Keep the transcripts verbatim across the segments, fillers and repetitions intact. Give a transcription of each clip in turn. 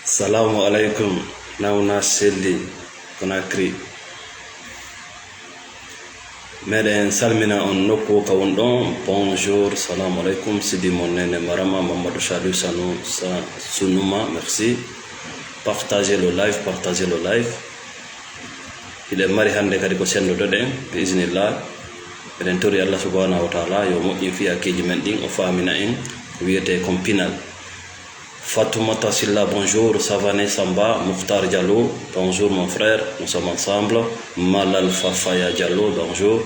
Salamu alaikum, nawna selli Conakry. Meɗen salmina on nokku ka won ɗon. Bonjour, salamu alaikum. Sidi mon nene marama Mamadou Chadou Sanou Sa Sunuma, merci. Partagez le live, partagez le live. Hiɗen mari hannde kadi ko senndodoɗen, bi iznillah. Eɗen tori Allah subhanahu wa taala yo moƴƴin fii hakkeeji men ɗin, o faamina en ko wiyetee kon pinal. Fatoumata Silla, bonjour. Savané Samba, Mokhtar Diallo, bonjour mon frère, nous sommes ensemble. Malal Fafaya Diallo, bonjour.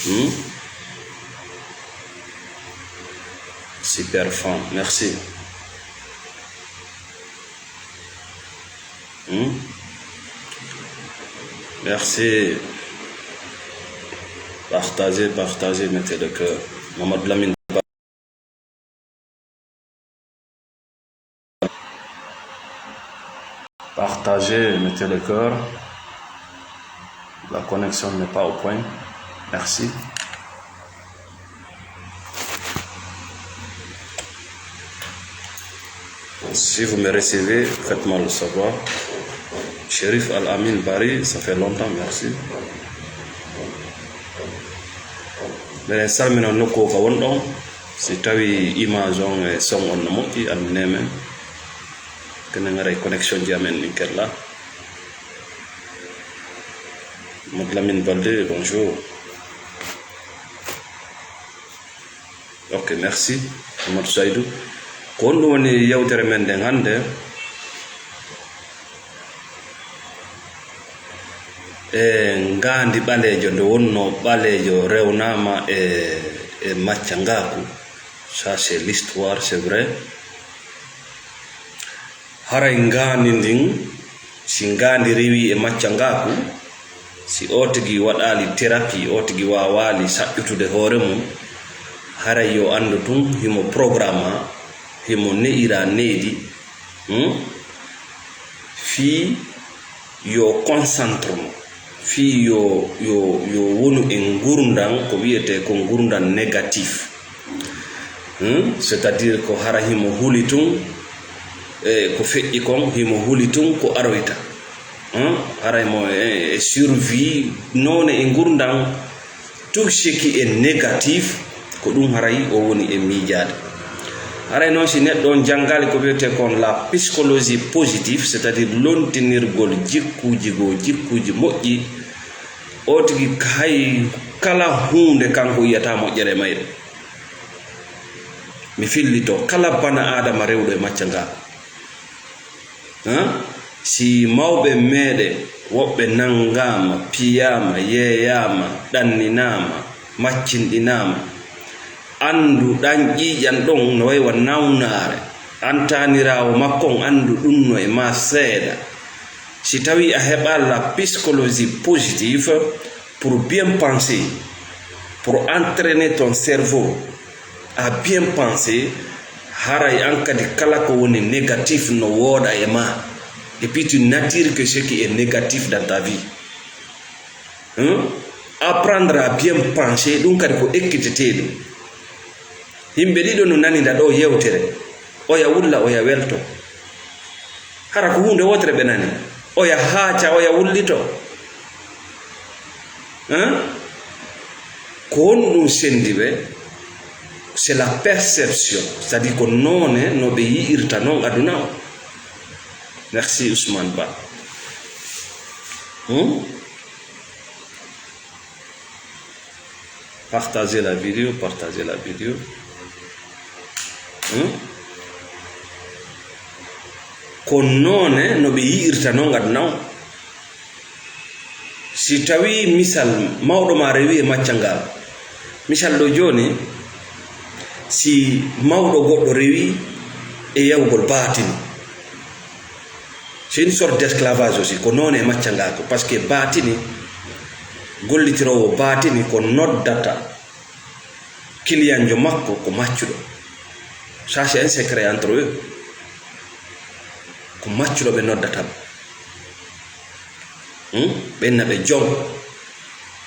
Hmm? Super fan, merci. Hmm? Merci. Partagez, partagez, mettez le cœur. Mamadou Lamine Ba. Partagez, mettez le cœur. La connexion n'est pas au point. Merci. Si vous me recevez, faites-moi le savoir. Sherif Al Amin Bari, ça fait longtemps, merci. Meɗen salmina nokku o ka won ɗon. Si tawi image on e son on no moƴƴi, almine men. Kene ngaray connexion ji amen min kella. Mamadou Lamine Balde, bonjour. Ok, merci. Amadou Saydou. Ko honɗum woni yewtere men nden hannde? E ngaandi ɓaleejo, nde wonnoo ɓaleejo rewnaama e, e macca ngaaku. Ça, c'est l'histoire, c'est vrai. Haray ngaandi ndin, si ngaandi rewii e macca ngaaku, si oo tigi waɗaali thérapie, oo tigi waawaali saƴƴutude hoore mum, haray yo anndu tun himo programme, himo ne'ira needi, hmm? Fii yo concentre mo, fii yo, yo, yo wonu e ngurndan ko wiyetee ko ngurndan négatif. Hmm? C'est-à-dire ko hara himo huli tun, e ko feƴƴi kon, himo huli tun ko aroyta. Hmm? Haray mo e, e survie, noone e ngurndan, tout ce qui est négatif, ko ɗum haray o woni e miijaade. Haray noon si neɗɗo on janngaali ko wiyetee kon la psychologie positive, c'est-à-dire lontinirgol jikkuuji goo, jikkuuji moƴƴi, o tigi hay kala huunde kanko yiyata moƴƴere e mayre. Mi fillito, kala bana Aadama rewɗo e macca ngaa. Hein? Si mawɓe meeɗen woɓɓe nanngaama, piyaama, yeeyaama, ɗanninaama, maccinɗinaama, anndu ɗan ƴiiƴan ɗon no wayi wa nawnaare. An taaniraawo makko on, anndu ɗun no e maa seeɗa. Si tawii a heɓaa la psychologie positive, pour bien penser, pour entraîner ton cerveau à bien penser, haray an kadi kala ko woni négatif no wooɗa e maa. Et puis tu n'attires que ce qui est négatif dans ta vie. Hein? Apprendre à bien penser, ɗum kadi ko ekkitetee ɗum. Yimɓe ɗiɗo no nanida ɗo yewtere, oya wulla, oya welto. Hara ko huunde wootere ɓe nani. Oya haaca, oya wullito. Hein? Ko honɗum sendi ɓe? C'est la perception. C'est-à-dire ko noone no ɓe yi'irta non aduna o. Merci Ousmane Ba. Hmm? Partagez la vidéo, partagez la vidéo. Hmm? Ko noone no ɓe yi'irta non aduna o. Si tawii misal mawɗo ma rewi e macca ngal, misal ɗo jooni, si mawɗo goɗɗo rewi e yawgol baatini, c'est une sorte d'esclavage aussi, ko noone e macca ngal ko, parce que baatini, gollitiroowo baatini ko noddata kiliyanjo makko ko maccuɗo. Ça, c'est un secret entre eux. Ko maccuɗo ɓe noddata mo. Hmm? Ɓenna ɓe jom.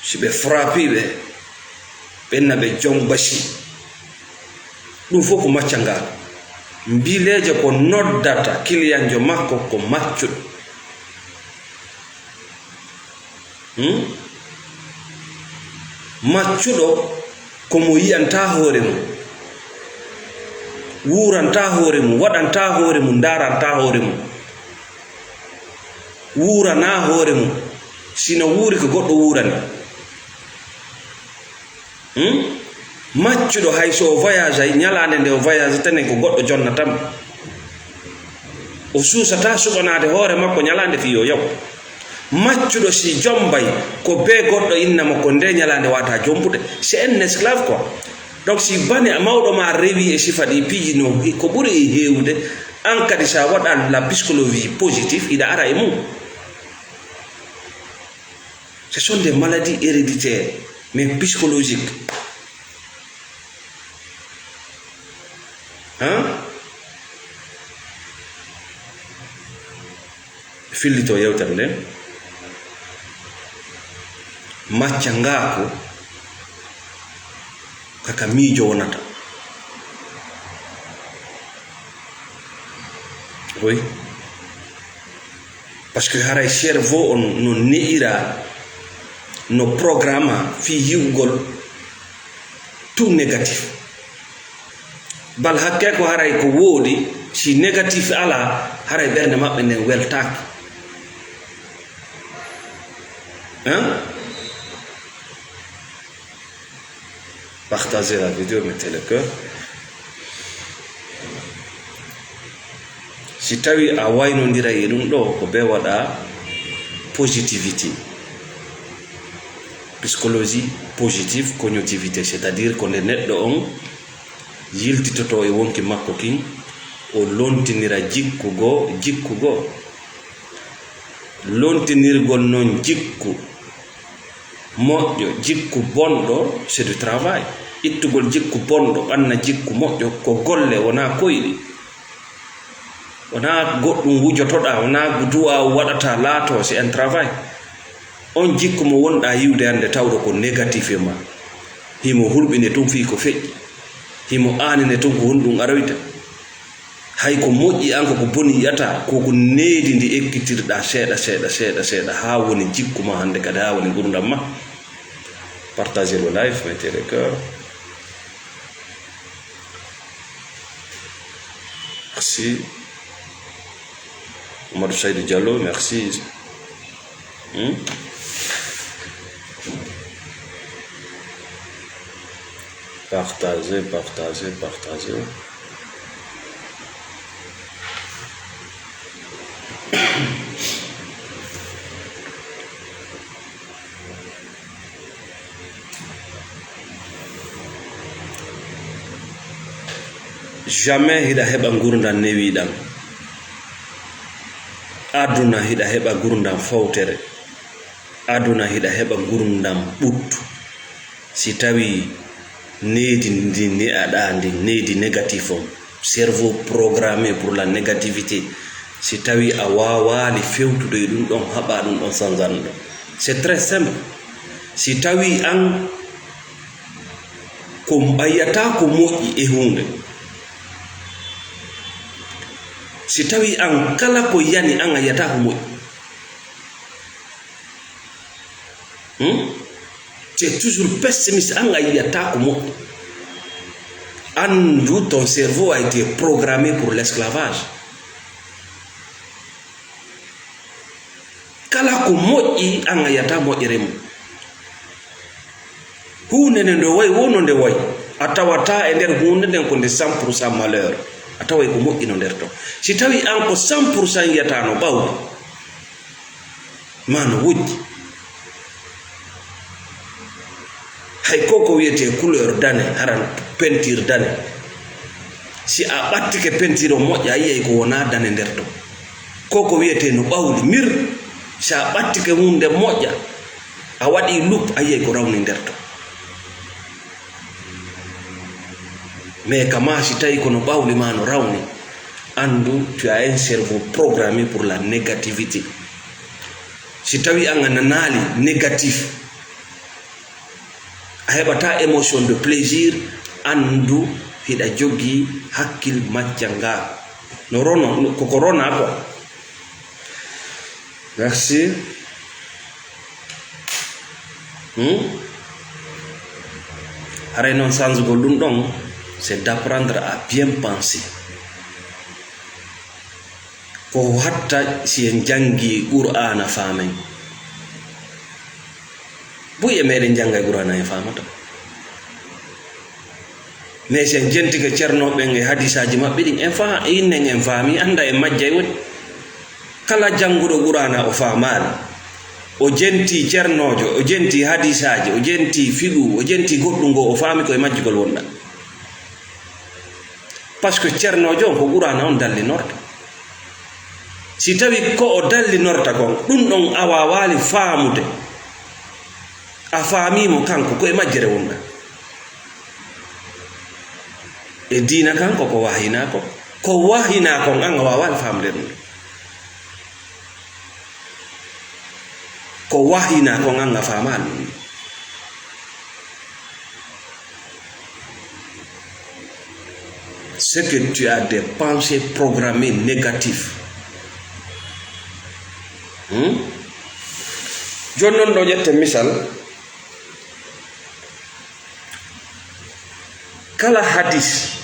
Si ɓe frappi ɓe, ɓenna ɓe jom basi. Ɗum fof ko macca ngal. Mbileejo ko noddata kiliyanjo makko ko maccuɗo. Hmm? Maccuɗo ko mo yi'anta hoore mum, wuuranta hoore mum, waɗanta hoore mum, ndaaranta hoore mum, wuurana hoore mum. Sino wuuri ko goɗɗo wuurani. Hmm? Maccuɗo hay so o voyage ay, ñalaande nde o voyage tenen ko goɗɗo jonnata mo. O suusata suɓanaade hoore makko ñalaande fii yo yaw. Maccuɗo si jombay, ko bee goɗɗo inna mo ko nde ñalaande wata jombude. C'est un esclave quoi. Donc si bane mawɗo ma rewi e sifa ɗi piiji no he-, ko ɓuri e heewude, an kadi sa waɗa la psychologie positive, hiɗa ara e mum. Ce sont des maladies héréditaires, mais psychologiques. Hein? Fillito yewtere nden. Macca ngaaku kaka miijo wonata. Oui. Parce que haray cerveau on no ne'ira, no programme fii yi'ugol tout négatif. Bal hakke ko haray ko woodi, si négatif ala, haray ɓernde maɓɓe nden weltaaki. Hein? Partagez la vidéo, mettez le cœur. Si tawi a waynondira e ɗum ɗo, ko be waɗa positivity. Psychologie positive cognitivité, c'est-à-dire ko nde neɗɗo on yiltitoto e wonki makko kin, o lontinira jikku goo, jikku goo. Lontinirgol non jikku moƴƴo, jikku bonɗo, c'est du travail. Ittugol jikku bonɗo, ɓanna jikku moƴƴo, ko golle, wonaa koyɗi. Wonaa goɗɗum wujotoɗaa, wonaa duwaawu waɗataa laatoo, c'est un travail. On jikku mo wonɗaa yi'ude hannde tawɗo ko négatif e ma. Himo hulɓine tun fii ko feƴƴi. Himo aanine tun ko honɗum aroyta. Hay ko moƴƴi an ko, ko boni yi'ataa, ko ko needi ndi ekkitirɗaa seeɗa, seeɗa, seeɗa, seeɗa, haa woni jikku ma hannde kadi, haa woni ngurndan ma. Partagez le live, mettez le cœur. Merci. Mamadou Saïdou Diallo, merci. Hmm? Partagez, partagez, partagez. Jamais hiɗa heɓa ngurndan newiɗan. Aduna hiɗa heɓa ngurndan fawtere. Aduna hiɗa heɓa ngurndan ɓuttu. Si tawi needi ndi ne'aɗaa ndi, needi négatif on, cerveau programmé pour la négativité, si tawi a waawaali fewtude e ɗum ɗon, haɓa ɗum ɗon sanzan ɗon. C'est très simple. Si tawi an ko a yi'ataa ko moƴƴi e huunde, si tawi an kala ko yani an a yi'ataa ko moƴƴi, Hmm? Tu es toujours pessimiste, an a yi'ataa ko moƴƴi. Anndu ton cerveau a été programmé pour l'esclavage. Kala ko moƴƴi, an a yi'ataa moƴƴere mum. Huunde nde nde wayi, wo no nde wayi. A tawataa e nder huunde nden ko nde cent pour cent malheur. A taway ko moƴƴi no nder ton. Si tawi an ko cent pour cent yi'ataa no ɓawli, maa no wojji. Hay ko ko wiyetee couleur dane, haran peinture dane. Si a ɓattike peinture o moƴƴa, a yi'ay ko wonaa dane nder ton. Ko ko wiyetee no ɓawli, mir, si a ɓattike huunde moƴƴa, a waɗi lup, a yi'ay ko rawni nder ton. Mais kama si tawi kono ɓawli ma no rawni, anndu tu as un cerveau programmé pour la négativité. Si tawi an a nanaali négatif, a heɓata émotion de plaisir, anndu Hiɗa jogii hakkil macca nga. No rono, no, koko rona quoi. Merci. Hmm? Haray noon, sansugol ɗum ɗon, c'est d'apprendre à bien penser. Ko hatta si en janngi Qur'aana faamen. Buy e meɗen jannga e Qur'aana en faamata. Mais si en jentike cernooɓe ɓen e hadisaaji maɓɓe ɗin, en fa-, innen en faami, annda en majjay woni. Kala jannguɗo Qur'aana o faamaali. O jentii cernoojo, o jentii hadisaaji, o jentii fiqhu, o jentii goɗɗum ngo, o faami ko e majjugol wonɗa. Parce que cernoojo on ko Qur'aana on dallinorto. Si tawi ko o dallinorta kon, ɗum ɗon a waawaali faamude, a faamii mo kanko, ko e majjere wonɗa. E diina kan ko ko wahyinaa ko. Ko wahyinaa kon an a waawaali faamude ɗum. Ko wahyinaa kon an a faamaali ɗum. C'est que tu as des pensées programmées négatives. Hmm? Jooni non ɗo ƴetten misal. Kala hadis,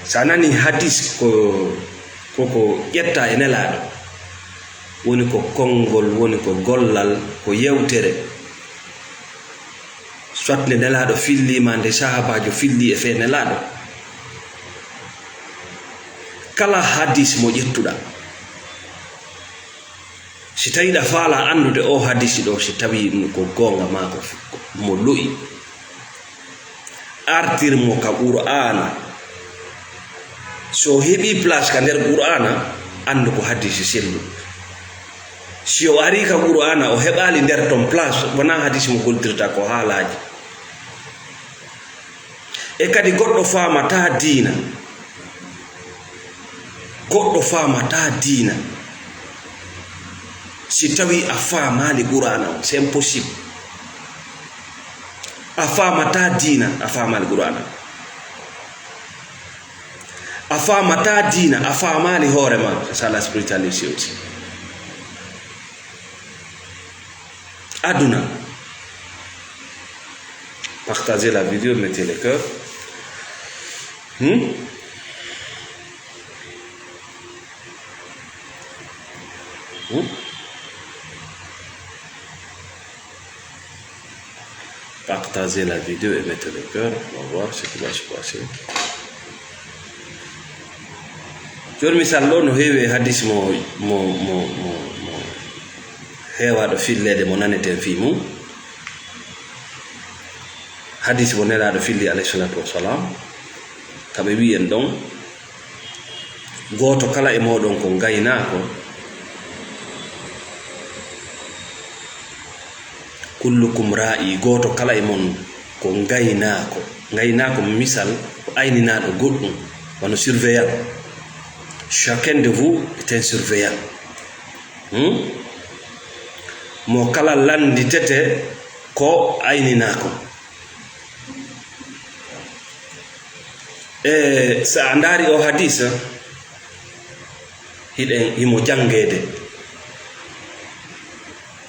so a nani hadis ko, ko, ko ƴetta e Nelaaɗo, woni ko konngol, woni ko gollal, ko yewtere. Soit nde Nelaaɗo filli, ma nde sahaabaajo filli e fee Nelaaɗo. Kala hadis mo ƴettuɗa, si tawi ɗa faala anndude o hadisi ɗo, si tawi ɗum ko goonga maa ko f-, mo lo'i, artir mo ka Qur'aana. So o heɓi place ka nder Qur'aana, anndu ko hadisi selluɗo. Si o ari ka Qur'aana, o heɓaali nder ton place, wonaa hadisi mo goldirta, ko haalaaji. E kadi goɗɗo faamataa diina. Goɗɗo faamataa diina. Si tawi a faamaali Qur'aana on, c'est impossible. A faamataa diina, a faamaali Qur'aana. A faamataa diina, a faamaali hoore ma. C'est ça la spiritualité aussi. Aduna. Partagez la vidéo, mettez les cœurs. Hmm? Hmm? Partagez la vidéo et mettez le cœur. On va voir ce qui va se passer. Jooni misal ɗo no heewi e hadis mo, mo, mo, mo, mo heewaaɗo filleede mo naneten fii mum. Hadis mo Nelaaɗo filli, alayhi salatu wassalam, ka ɓe wi'i en ɗon, gooto kala e mooɗon ko ngaynaako, kullukum ra'i, gooto kala e mon ko ngaynaako. Ngaynaako, misal, ko ayninaaɗo goɗɗum, wano surveillant. Chacun de vous est un surveillant. Hmm? Mo kala lannditete ko ayninaa ko. E so a ndaari o hadis, hiɗen, himo janngeede,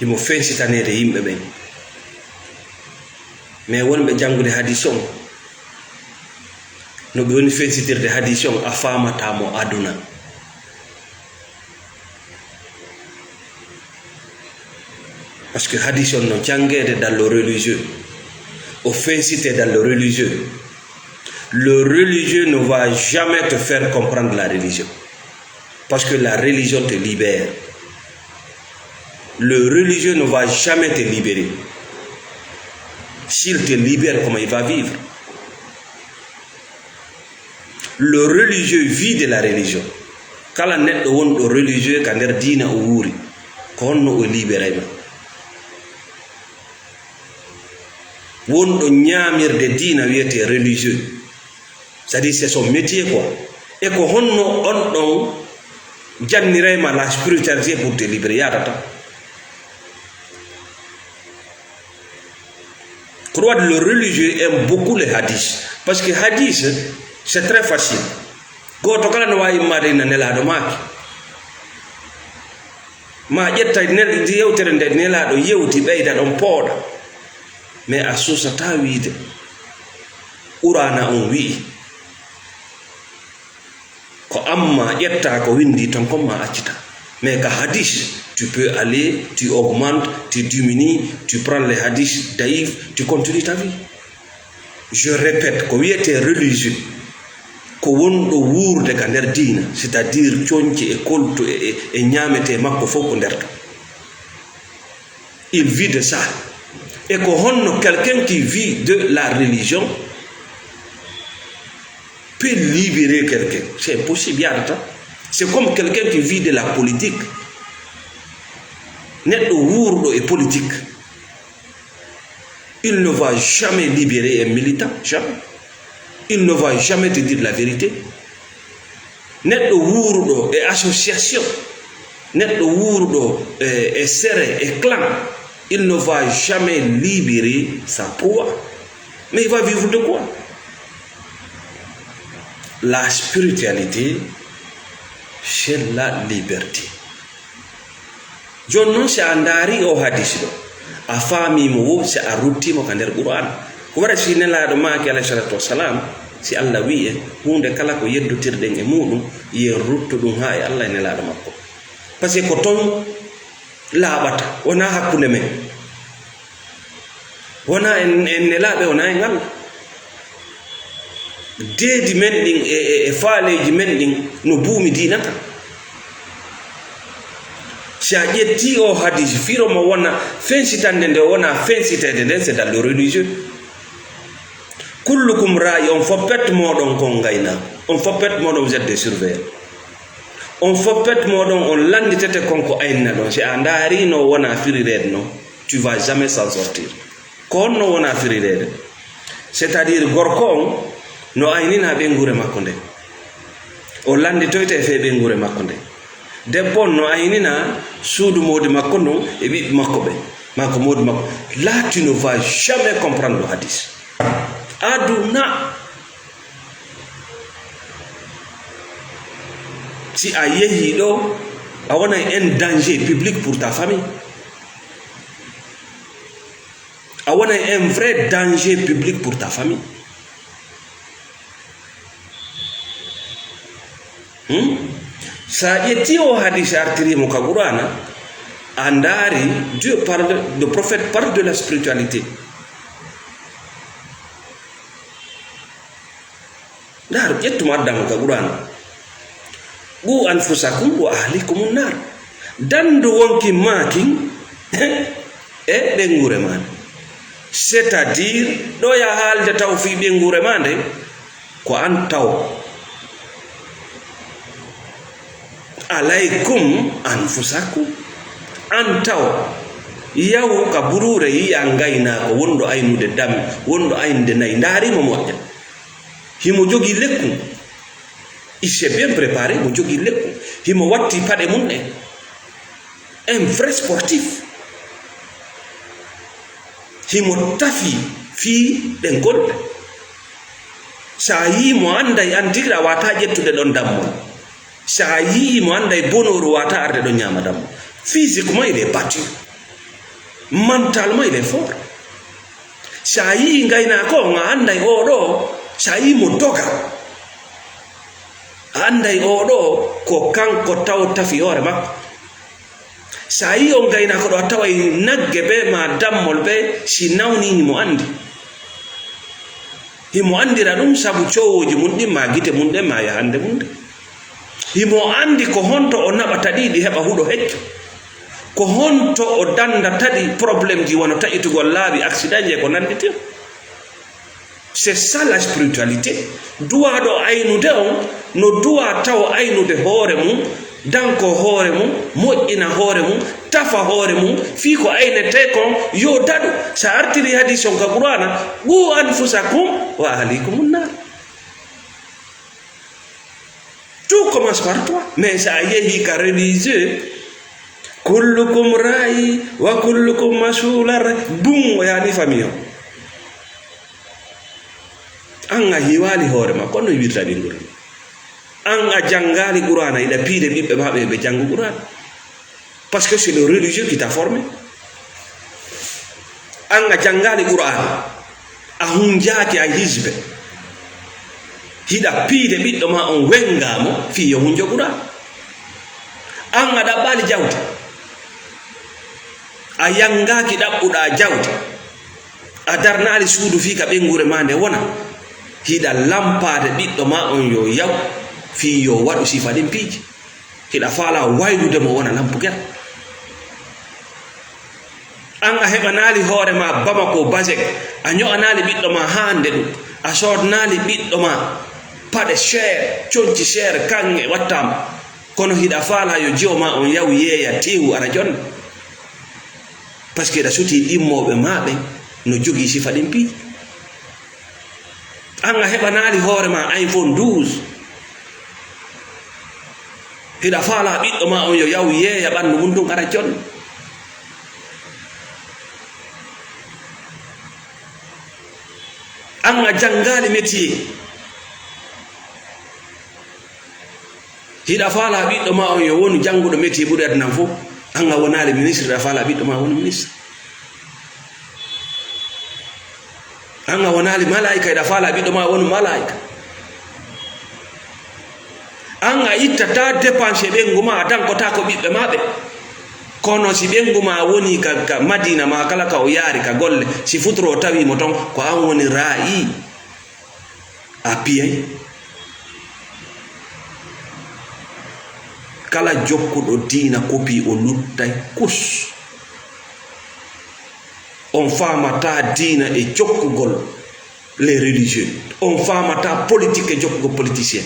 himo fensitaneede yimɓe ɓen. Mais wonɓe janngude hadis on, no ɓe woni fensitirde hadis on, a faamataa mo aduna. Parce que hadis on no janngeede dans le religieux, o fensite dans le religieux. Le religieux ne va jamais te faire comprendre la religion. Parce que la religion te libère. Le religieux ne va jamais te libérer. S'il te libère, comment il va vivre? Le religieux vit de la religion. Kala neɗɗo wonɗo religieux ka nder diina o wuuri, ko honno o libérayma? Wonɗo ñaamirde diina wiyetee religieux. C'est-à-dire, c'est son métier, quoi. E ko honno on ɗon jannirayma la spiritualité pour te libérer? Yaadata. Droit de le religieux aime beaucoup les hadiths. Parce que hadith, c'est très facile. Gooto kala no waawi immaade ina Nelaaɗo maaki. Ma ƴetta nel-, yewtere nde Nelaaɗo yewti, ɓeyda ɗon pooɗa. Mais a suusataa wiide Quraana on wi'i. Ko amma ƴetta ko windi ton kon ma accita. Mais ka hadith, tu peux aller, tu augmentes, tu diminues, tu prends les hadiths daif, tu continues ta vie. Je répète, ko wiyetee religieux, ko wonɗo wuurde ka nder diina, c'est-à-dire coñce e koltu e, e, e ñaametee makko fof ko nder ton. Il vit de ça. Et ko honno quelqu'un qui vit de la religion peut libérer quelqu'un? C'est impossible, yaadata. C'est comme quelqu'un qui vit de la politique. Neɗɗo wuurɗo e politique, il ne va jamais libérer un militant, jamais. Il ne va jamais te dire la vérité. Neɗɗo wuuruɗo e association, neɗɗo wuuruɗo e, e sere, e clan, il ne va jamais libérer sa proie. Mais il va vivre de quoi? La spiritualité, c'est la liberté. Jooni noon, si a ndaari o hadisi ɗo, a faami mo wo, si a rutti mo ka nder Qur'aan. Ko waɗa si Nelaaɗo maaki, alayhi salatu wassalam, si Allah wi'i en, huunde kala ko yeddotirɗen e muuɗum, yen ruttu ɗum haa e Allah e Nelaaɗo makko. Parce que ko toon laaɓata, wonaa hakkunde men. Wonaa en, en nelaaɓe, wonaa en Allah. Deedi men ɗin e, e, e faaleeji men ɗin no buumi diina kan. Si a ƴettii o hadisi, firo mo wona fensitande nde wona fensiteede nden, c'est dans le religieux. Kullukum raa'i, on fof pet mooɗon kon ngaynaako. On fof pet mooɗon, vous êtes des surveillants. On fof pet mooɗon, on lannditete kon ko aynina ɗon. Si a ndaari no wona firireede non, tu vas jamais s'en sortir. Ko honno wona firireede? C'est-à-dire, gorko on no aynina ɓeynguure makko nden. O lannditoyta e fee ɓeynguure makko nden. Debbo on no aynina suudu moodi makko ndun e ɓiɓɓe makko ɓen. Maa ko moodi makko. Là, tu ne vas jamais comprendre le hadith. Aduna. Si a yehii ɗo, a wonay un danger public pour ta famille. A wonay un vrai danger public pour ta famille. Hmm? Sa ƴetti o hadis artiri mo ka Qur'ana, a ndaari Dieu parle, le prophète parle de la spiritualité. Ndaaru, ƴettu mo adda mo ka Qur'ana. "Qu anfusakum wa ahlikum nar." Dandu wonki maakin e ɓeynguure maa nden. C'est-à-dire, ɗo ya haalde taw fii ɓeynguure maa nden, ko an taw. "Alaykum anfusakum." An taw, yahu ka buruure, yi'a ngaynaako wonɗo aynude dam, wonɗo aynude nayi. Ndaari mo moƴƴa. Himo jogii lekkun. Il s'est bien préparé, mo jogii lekkun. Himo watti paɗe mun ɗen. Un vrai sportif. Himo tafi fii ɗen golle. Sa yii mo anday an tigi, a waawataa ƴettude ɗon dammol. Sa yii mo anday bonooru, waawataa arde ɗon ñaama dammol. Physiquement, il est battu. Mentalement, il est fort. Sa yii ngaynaako on, a anday oo ɗoo, sa yii mo doga, a anday oo ɗoo ko kanko taw tafi hoore makko. Sa yii on ngaynaako ɗoo, a taway nagge ɓe maa dammol ɓe, si nawnii, himo andi. Himo andira ɗum sabu coowooji mun ɗin, maa gite mun ɗen, maa yahande mun nden. Himo andi ko honto o naɓata ɗi, ɗi heɓa huɗo hecco. Ko honto o dandata ɗi, problème ji wano taƴitugol laawi, accident ji e ko nandi ton. C'est ça la spiritualité. Duwaaɗo aynude on no duwaa taw aynude hoore mum, danko hoore mum, moƴƴina hoore mum, tafa hoore mum, fii ko aynetee kon yo daɗu. Sa artiri hadis on ka Qur'ana, "Qu anfusakum wa ahlikum nar." Tout commence par toi. Mais sa yehi ka religieux, "Kullukum ra'i wa kullukum mas'ulun an ra'i." Bum, o yani famille on. An a hiwaali hoore ma, kono no wirta ɓe Qur'an. An a janngaali Qur'ana, hiɗa piide ɓiɓɓe ma ɓe, ɓe janngu Qur'an. Parce que c'est le religieux qui t'a formé. An a janngaali Qur'an, a hunjaaki a hisbe. Hiɗa piide ɓiɗɗo ma on, wenngaa mo fii yo hunjo Qur'an. An a ɗaɓɓaali jawdi. A yanngaaki ɗaɓɓuɗaa jawdi. A darnaali suudu fii ka ɓeynguure maa nde wona. Hiɗa lampaade ɓiɗɗo maa on yo yaw fii yo waɗu sifa ɗin piiji. Hiɗa faalaa waylude mo wona lampugel. An a heɓanaali hoore maa Bamako, Bazek. A ño'anaali ɓiɗɗo maa haande ɗum. A soodnaali ɓiɗɗo maa paɗe cher, conci cher, kaŋŋe wattaama. Kono hiɗa faalaa yo jiwo maa on yaw yeeya teewu ara jonne. Parce que hiɗa sutii ɗimmooɓe maa ɓen no jogii sifa ɗin piiji. An a heɓanaali hoore maa iPhone douze. Hiɗa faalaa ɓiɗɗo maa on yo yaw yeeya ɓanndu mun tun ara jonne. An a janngaali métier. Hiɗa faalaa ɓiɗɗo maa on yo wonu jannguɗo métier ɓuri aduna fof. An a wonaali ministre, hiɗa faalaa ɓiɗɗo maa wonu ministre. An a wonaali malaa'ika, hiɗa faalaa ɓiɗɗo maa wonu malaa'ika. An a ittataa dépense e ɓeyngu maa, a dankotaako ɓiɓɓe maa ɓe. Kono si ɓeyngu maa wonii ka, ka Madina maa kala ka o yaari ka golle, si futuro o tawii mo ton, ko an woni raa'i. A piyay. Kala jokkuɗo diina kopii o luttay kus. On faamataa diina e jokkugol les religieux. On faamataa politique e jokkugol politicien.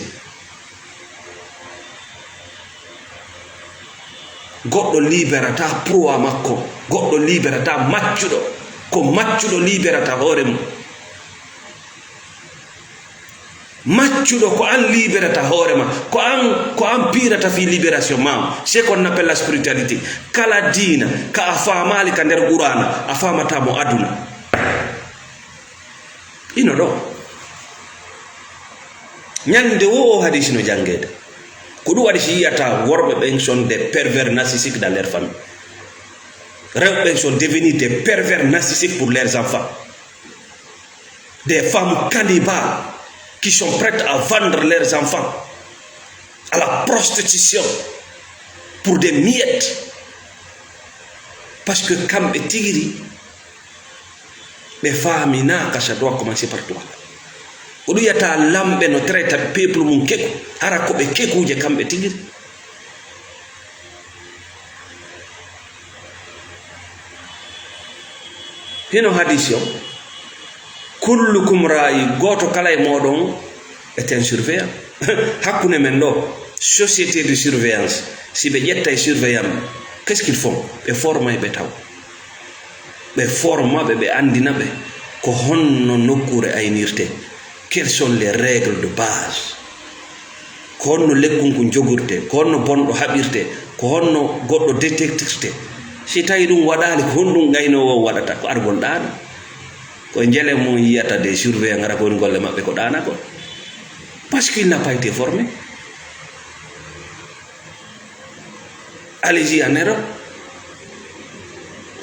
Goɗɗo liberataa proie makko. Goɗɗo liberataa maccuɗo. Ko maccuɗo liberata hoore mum. Maccuɗo ko an liberata hoore ma, ko an, ko an piirata fii liberation ma. C'est qu'on appelle la spiritualité. Kala diina ka a faamaali ka nder Qur'aana, a faamataa mo aduna. Ino ɗo. Ñande wo o hadisi no janngeede. Ko ɗum waɗi si yiyata worɓe ɓen sont des pervers narcissiques dans leur famille. Rewɓe ɓen sont devenus des pervers narcissiques pour leurs enfants. Des femmes cannibales qui sont prêtes à vendre leurs enfants à la prostitution pour des miettes. Parce que kamɓe tigiri ɓe faaminaaka, ça doit commencer par toi. Ko ɗum yata lamɓe no traita peuple mum keku, hara ko ɓe kekuuje kamɓe tigiri. Hino hadisi o, "Kullukum raa'i", gooto kala e mooɗon est un surveillant. Hakkunde men ɗo, société de surveillance, si ɓe ƴetta e surveillant ɓe, qu'est-ce qu'ils font? Ɓe forma e ɓe taw. Ɓe forma ɓe, ɓe anndina ɓe ko honno nokkuure aynirtee. Quelles sont les règles de base? Ko honno lekkunkun jogirtee? Ko honno bonɗo haɓirtee? Ko honno goɗɗo détectirtee? Si tawi ɗum waɗaali, ko honɗum gaynoowo on waɗata? Ko argol ɗaana. Ko njele mum yiyata de surveillant, hara ko woni golle maɓɓe ko ɗaanagol. Parce qu'il n'a pas été formé. Allez-y en Europe.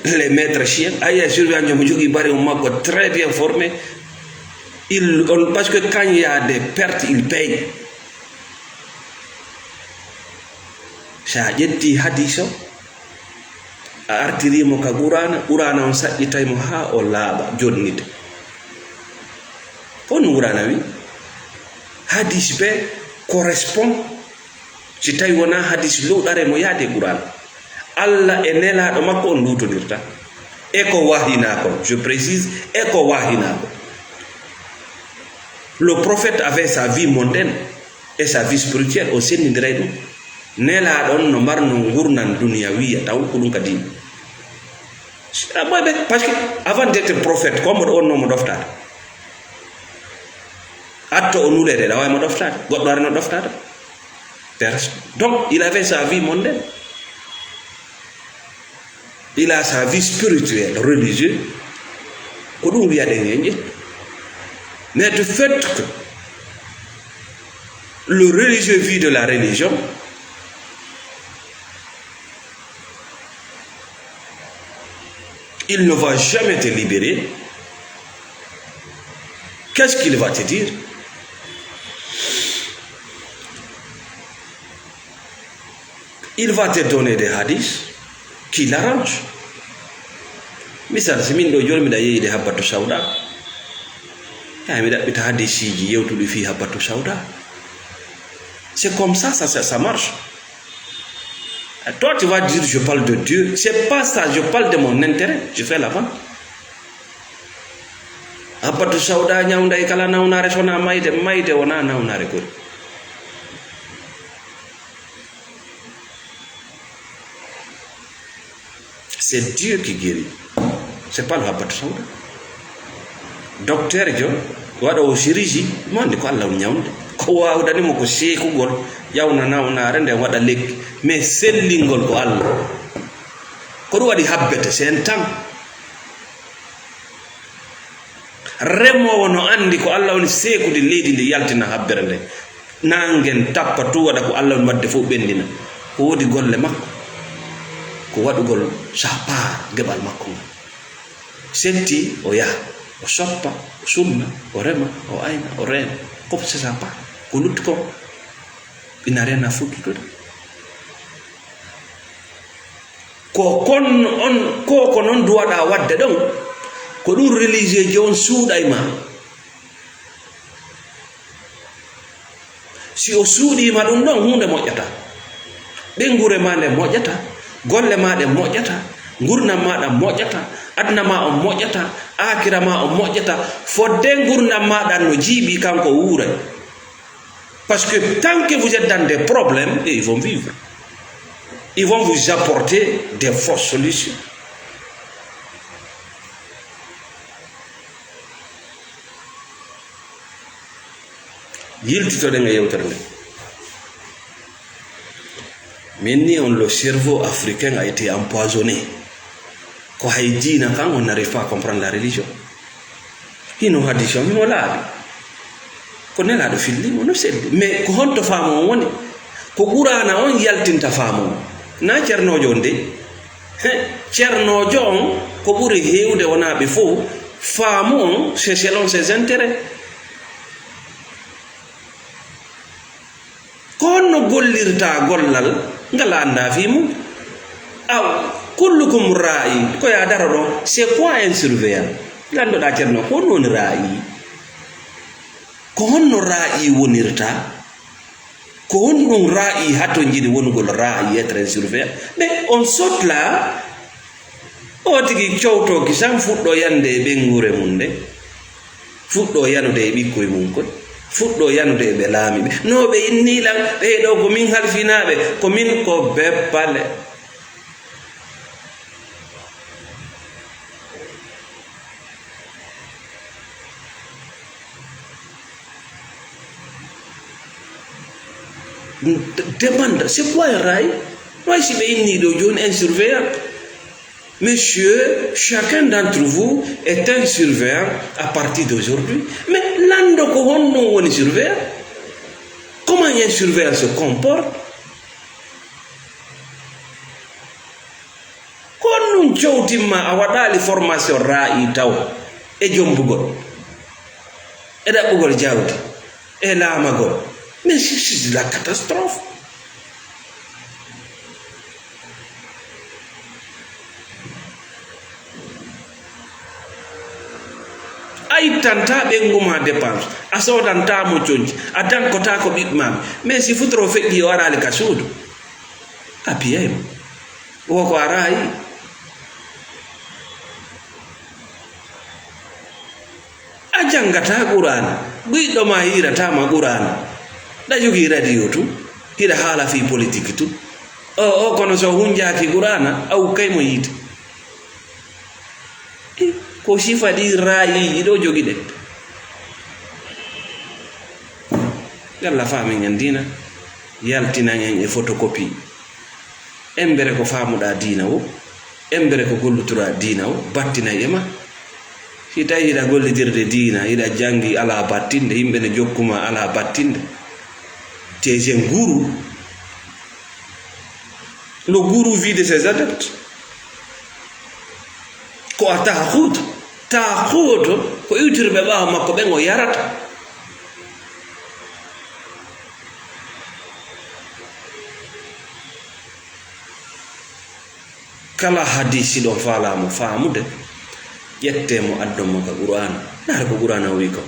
Les maîtres chiens, a yiya surveillant mo jogii bari on makko très bien formé. Il, on, parce que quand il y a des pertes, il paye. Sa ƴetti hadis o, a artiri mo ka Qur'ana, Qur'ana on saƴƴitay mo haa o laaɓa, jonnita. On Qur'ana wi, hadis ɓe correspond. Si tawi wonaa hadis luuɗare mo yaade Qur'an, Allah e nelaaɗo makko on luutondirta. E ko wahinaa kon, je précise, e ko wahinaa kon. Le prophète avait sa vie mondaine et sa vie spirituelle, o senndindiray ɗum. Nelaaɗo on no marno ngurndan duniya wiya taw ko ɗum ka diina. Ah, moi, ben, parce que avant d'être prophète, ko mboɗo on no mo ɗoftaade. Atto o nuleede, ɗa waawi mo ɗoftaade. Goɗɗo arano ɗoftaade. Pers-, donc, il avait sa vie mondaine. Il a sa vie spirituelle, religieuse. Ko ɗum wiyaɗen en ƴettu. Mais du fait que le religieux vit de la religion, il ne va jamais te libérer. Qu'est-ce qu'il va te dire? Il va te donner des hadiths qui l'arrangent. Misal, si min ɗo jooni miɗa yeeyde Habbatu Sawda, ya mi ɗaɓɓita hadisiiji yewtuɗi fii Habbatu Sawda. C'est comme ça, ça, ça, ça marche. Toi, tu vas dire, je parle de Dieu. C'est pas ça, je parle de mon intérêt. Je fais la vente. Habbatu Sawda ñawnday kala nawnaare, so wonaa mayde, mayde wonaa nawnaare kori. C'est Dieu qui guérit. C'est pas le Habbatu Sawda. Docteur jo waɗa o chirurgie, mo andi ko Allah woni ñawnde. Ko waawdani mo ko seekugol, ƴawna nawnaare nden waɗa lekki. Mais sellingol ko Allah. Ko ɗum waɗi habbete, c'est un temps. Remoowo no anndi ko Allah woni seekude leydi ndi yaltina habbere nde. Naangen tappa tu waɗa ko Allah woni waɗde fof ɓenndina. Ko woodi golle makko. Ko waɗugol sa part geɓal makko ngal. Setti o yaha, o soppa, o sunna, o rema, o ayna, o reena. Ko c'est sa part. Ko lutti ko. Il n'a rien à foutre dedans. Ko kon on, ko ko non duwaɗa waɗde ɗon, ko ɗum religieux ji on suuɗay ma. Si o suuɗii ma ɗum ɗon, huunde moƴƴata. Ɓeynguure ma nde moƴƴata, golle ma ɗe moƴƴata, ngurnam ma ɗam moƴƴata, aduna ma on moƴƴata, aakira ma on moƴƴata, fodde ngurnam ma ɗam no jiiɓi kanko wuuray. Parce que tant que vous êtes dans des problèmes, et ils vont vivre. Ils vont vous apporter des fausses solutions. Yiltitoɗen e yewtere nde. Min ni on, le cerveau africain a été empoisonné. Ko hay diina kan, on n'arrive pas à comprendre la religion. Hino hadis on himo laaɓi. Ko Nelaaɗo filli mo no selli. Mais ko honto faamu on woni? Ko Quraana on yaltinta faamu on. Na cernoojo on de. He, cernoojo on ko ɓuri heewde wonaa ɓe fof. Faamu on, c'est selon ses intérêts. Ko honno gollirta gollal ngal a anndaa fii mum? Aw, kullukum raa'i, ko yaa daro ɗo, c'est quoi un surveillant? Lanndo-ɗaa Ceerno, ko honno woni raa'i? Ko honno raa'i wonirta? Ko honɗum raa'i hatonjini wonugol raa'i, être un surveillant? Mais on saute là, o tigi cowtoo kisan fuɗɗoo yande e ɓeynguure mum nde. Fuɗɗoo yanude e ɓikkoy mum koy. Fuɗɗoo yanude e ɓe laami ɓe. No ɓe inni lan, ɓee ɗoo ko min halfinaaɓe, ko min ko beppale. Demande, c'est quoi un rail? Way si ɓe inni ɗo jooni un surveillant. Monsieur, chacun d'entre vous est un surveillant à partir d'aujourd'hui. Mais lanndo ko honɗum woni surveillant? Comment un surveillant se comporte? Ko honɗum cowtimma a waɗaali formation raa'i taw e jombugol, e ɗaɓɓugol jawdi, e laamagol? Mais c'est, c'est de la catastrophe. A ittantaa ɓeyngu maa dépense, a soodantaa mo conci, a dankotaako ɓiɓɓe maa. Mais si futuro feƴƴii o araali ka suudu, a piyay mo. Wo ko a raayi. A janngataa Quraana, ɓiɗɗo maa hiirataa ma Quraana. Ɗa jogii radio tun, hiɗa haala fii politique tun. O, o, kono so hunjaaki Quraana, a ukkay mo yiite. I, ko sifa ɗi raayiiji ɗo jogiɗen. Yalla faamin en diina, yaltinan en e photocopie. Embere ko faamuɗaa diina o, embere ko gollutuɗaa diina o, battinay e ma. Si tawi hiɗa gollitirde diina, hiɗa janngi, alaa battinde, yimɓe ne jokkuma, alaa battinde. Tu es un gourou. Le gourou vit de ses adeptes. Ko a taaxuuto. Taaxuuto ko iwtirɓe ɓaawo makko ɓen o yarata. Kala hadis, si ɗon faalaa mo faamude, ƴettee mo, addon mo ka Qur'aana. Ndaar ko Qur'aana o wi'i kon.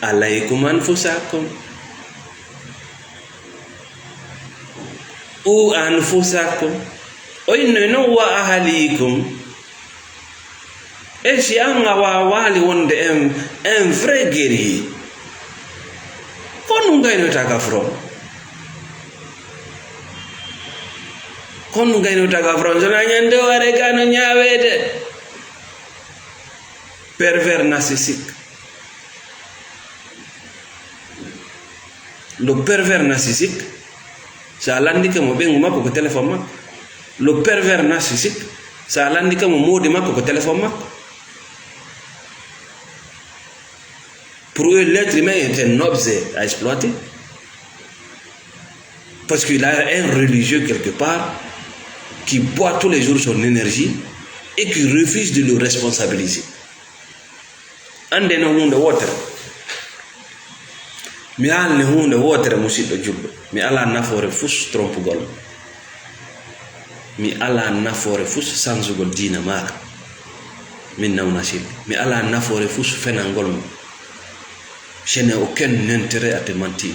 "Alaykum anfusakum. Qu anfusakum." O innoy non, "Wa ahlikum." E si an a waawaali wonde un, un vrai guerrier, ko honɗum gaynoyta ka front? Ko honɗum gaynoyta ka front? So na ñande o are ka no ñaaweede. Pervers narcissique. Le pervers narcissique, so a lanndike mo ɓeyngu makko, ko téléphone makko. Le pervers narcissique, so a lanndike mo moodi makko, ko téléphone makko. Pour eux, l'être humain est un objet à exploiter. Parce qu'il a un religieux quelque part qui boit tous les jours son énergie et qui refuse de le responsabiliser. Annde non huunde wootere. Mi haalne huunde wootere, musiɗɗo julɗo. Mi alaa nafoore fus trompugol. Mi alaa nafoore fus sansugol diina maaka. Min nawna silli. Mi alaa nafoore fus fenangol mo. Je n'ai aucun intérêt à te mentir.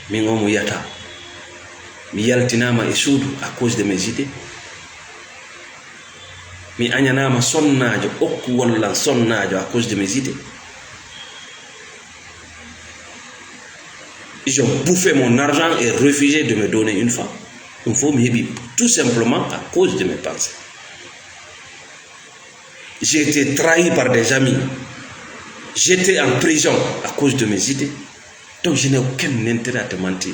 Min o mo yata. Mi yaltinaama e suudu à cause de mes idées. Mi añanaama sonnaajo, okku walla sonnaajo à cause de mes idées. Ils ont bouffé mon argent et refusé de me donner une femme. Ɗum fof mi heɓi tout simplement à cause de mes pensées. J'ai été trahi par des amis. J'étais en prison à cause de mes idées. Donc je n'ai aucun intérêt à te mentir.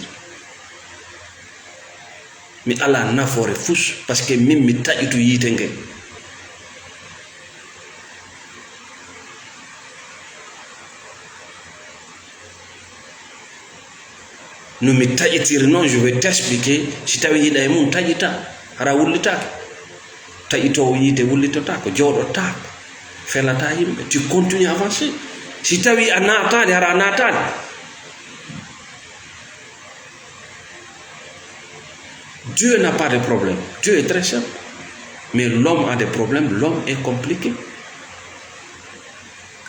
Mi alaa nafoore fus, parce que min mi taƴitu yiite nge. No mi taƴitiri noon, je vais t'expliquer, si tawi yiɗa e mum taƴita, hara wullitaake. Taƴitoowo yiite wullitotaako, jooɗotaako, felata yimɓe. Tu continues à avancer. Si tawi a naataali, hara a naataali. Dieu n'a pas de problème. Dieu est très simple. Mais l'homme a des problèmes, l'homme est compliqué.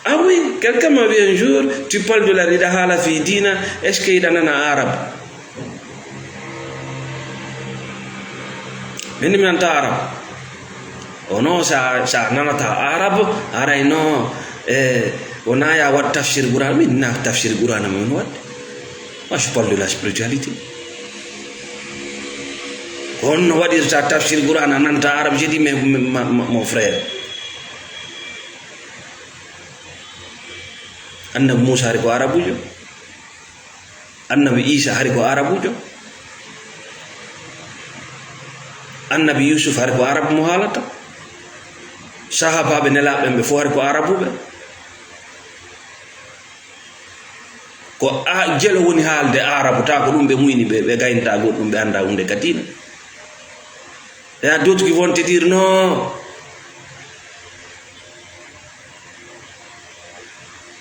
Ah oui, quelqu'un m'a dit un jour, tu parles de la rida hala fi dina, est-ce que il en a arabe? Min mi nanta arabe. O no sa, sa nanata arabe, aray no, eh, o na ya wat tafsir Qur'an, min na tafsir Qur'an min wat. Moi, je parle de la spiritualité. Ko honno waɗirta tafsir Qur'an a nanta arabe? Je dis, mais, mais, ma, ma, mon frère, Annabi Muusa hari ko arabujo. Annabi Iisa hari ko arabujo. Annabi Yuusuf hari ko arabu mo haalata. Sahaabaaɓe nelaaɓe ɓen ɓe fof hari ko arabuɓe. Ko a, jelo woni haalde arabu, taa ko ɗum ɓe muyni, ɓe, ɓe gaynta goɗɗum, ɓe annda huunde ka diina. Il y a d'autres qui vont te dire, non.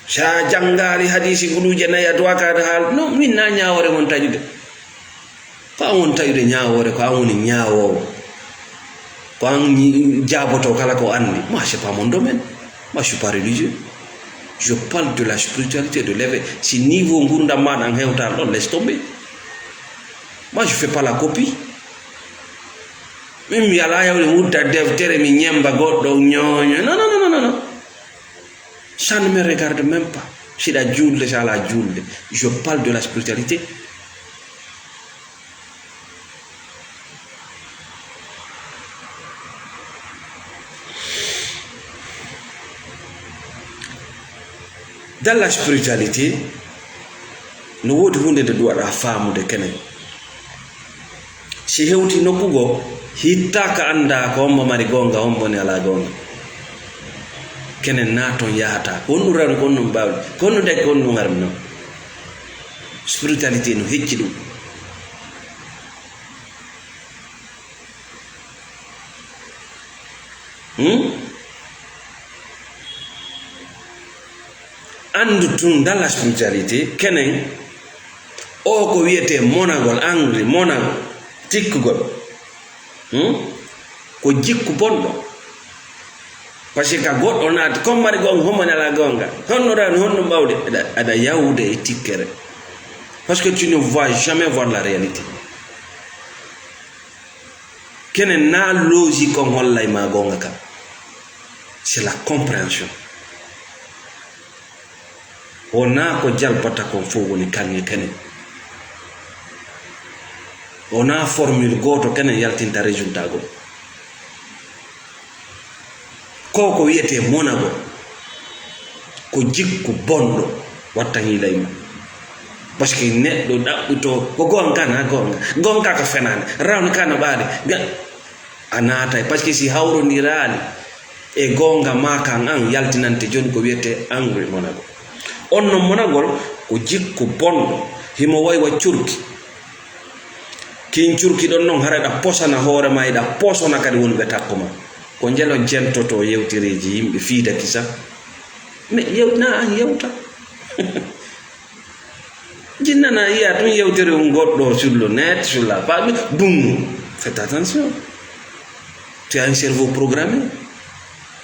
Sa janngaali hadiisi guluuje nayi a duwaka aɗa haal. Non, min na ñaawoore mon taƴude. Ko an woni taƴude ñaawoore, ko an woni ñaawoowo. Ko an ñi-, jaabotoo kala ko anndi. Moi, c'est pas mon domaine. Moi, je suis pas religieux. Je parle de la spiritualité, de l'éveil. Si niveau ngurdam maaɗa an hewtaani ɗon, laisse tomber. Moi, je fais pas la copie. Min mi alaa yawde wudda deftere, mi ñemmba goɗɗo, ñooño. Non, non, non, non, non. Ça ne me regarde même pas. Si ɗa juulde, si alaa juulde. Je parle de la spiritualité. Dans la spiritualité, no woodi huunde nde ɗum waɗa faamude kene. Si hewti nokku goo, hittaaka annda ko hombo mari goonga, hombo ne alaa goonga. Kenen na ton yahata. Ko honɗum rewni, ko honɗum bawli, ko honɗum daki, ko honɗum harmi non. Spiritualité no hecci ɗum. Hmm? Andu tun dans la spiritualité, kenen o ko wiyete monagol, angri, monagol, tikkugol. Hmm? Ko jikku bonɗo. Parce que ka goɗɗo naati, comme mari gonga, homo nala gonga. Honno rewni, honno mbawde, aɗa, aɗa yawde e tikkere. Parce que tu ne vois jamais voir la réalité. Kene na logique on hollay ma gonga ka. C'est la compréhension. Wonaa ko jalbata kon fof woni kaŋŋe kene. Wonaa formule gooto kene yaltinta résultat goo. Ko ko wiyetee monagol, ko jikku bonɗo watta hiilay ma. Parce que neɗɗo ɗaɓɓito ko goonga na goonga, goonga ko fenaande, rawni ka no ɓaade. Ga-, a naatay, parce que si hawrondiraali e goonga ma kan an yaltinante jooni ko wiyetee angri monagol. On non monagol ko jikku bonɗo, himo wayi wa curki. Kin curki ɗon non hara ɗa posana hoore ma, ɗa posona kadi wonɓe takko ma. Ko njelo jentoto yewtereeji yimɓe fiida kisa. Mais yewtina an yewta. Jinnana yiya tun yewtere on goɗɗo sur le net, sur la page, boum. Faites attention. Tu as un cerveau programmé.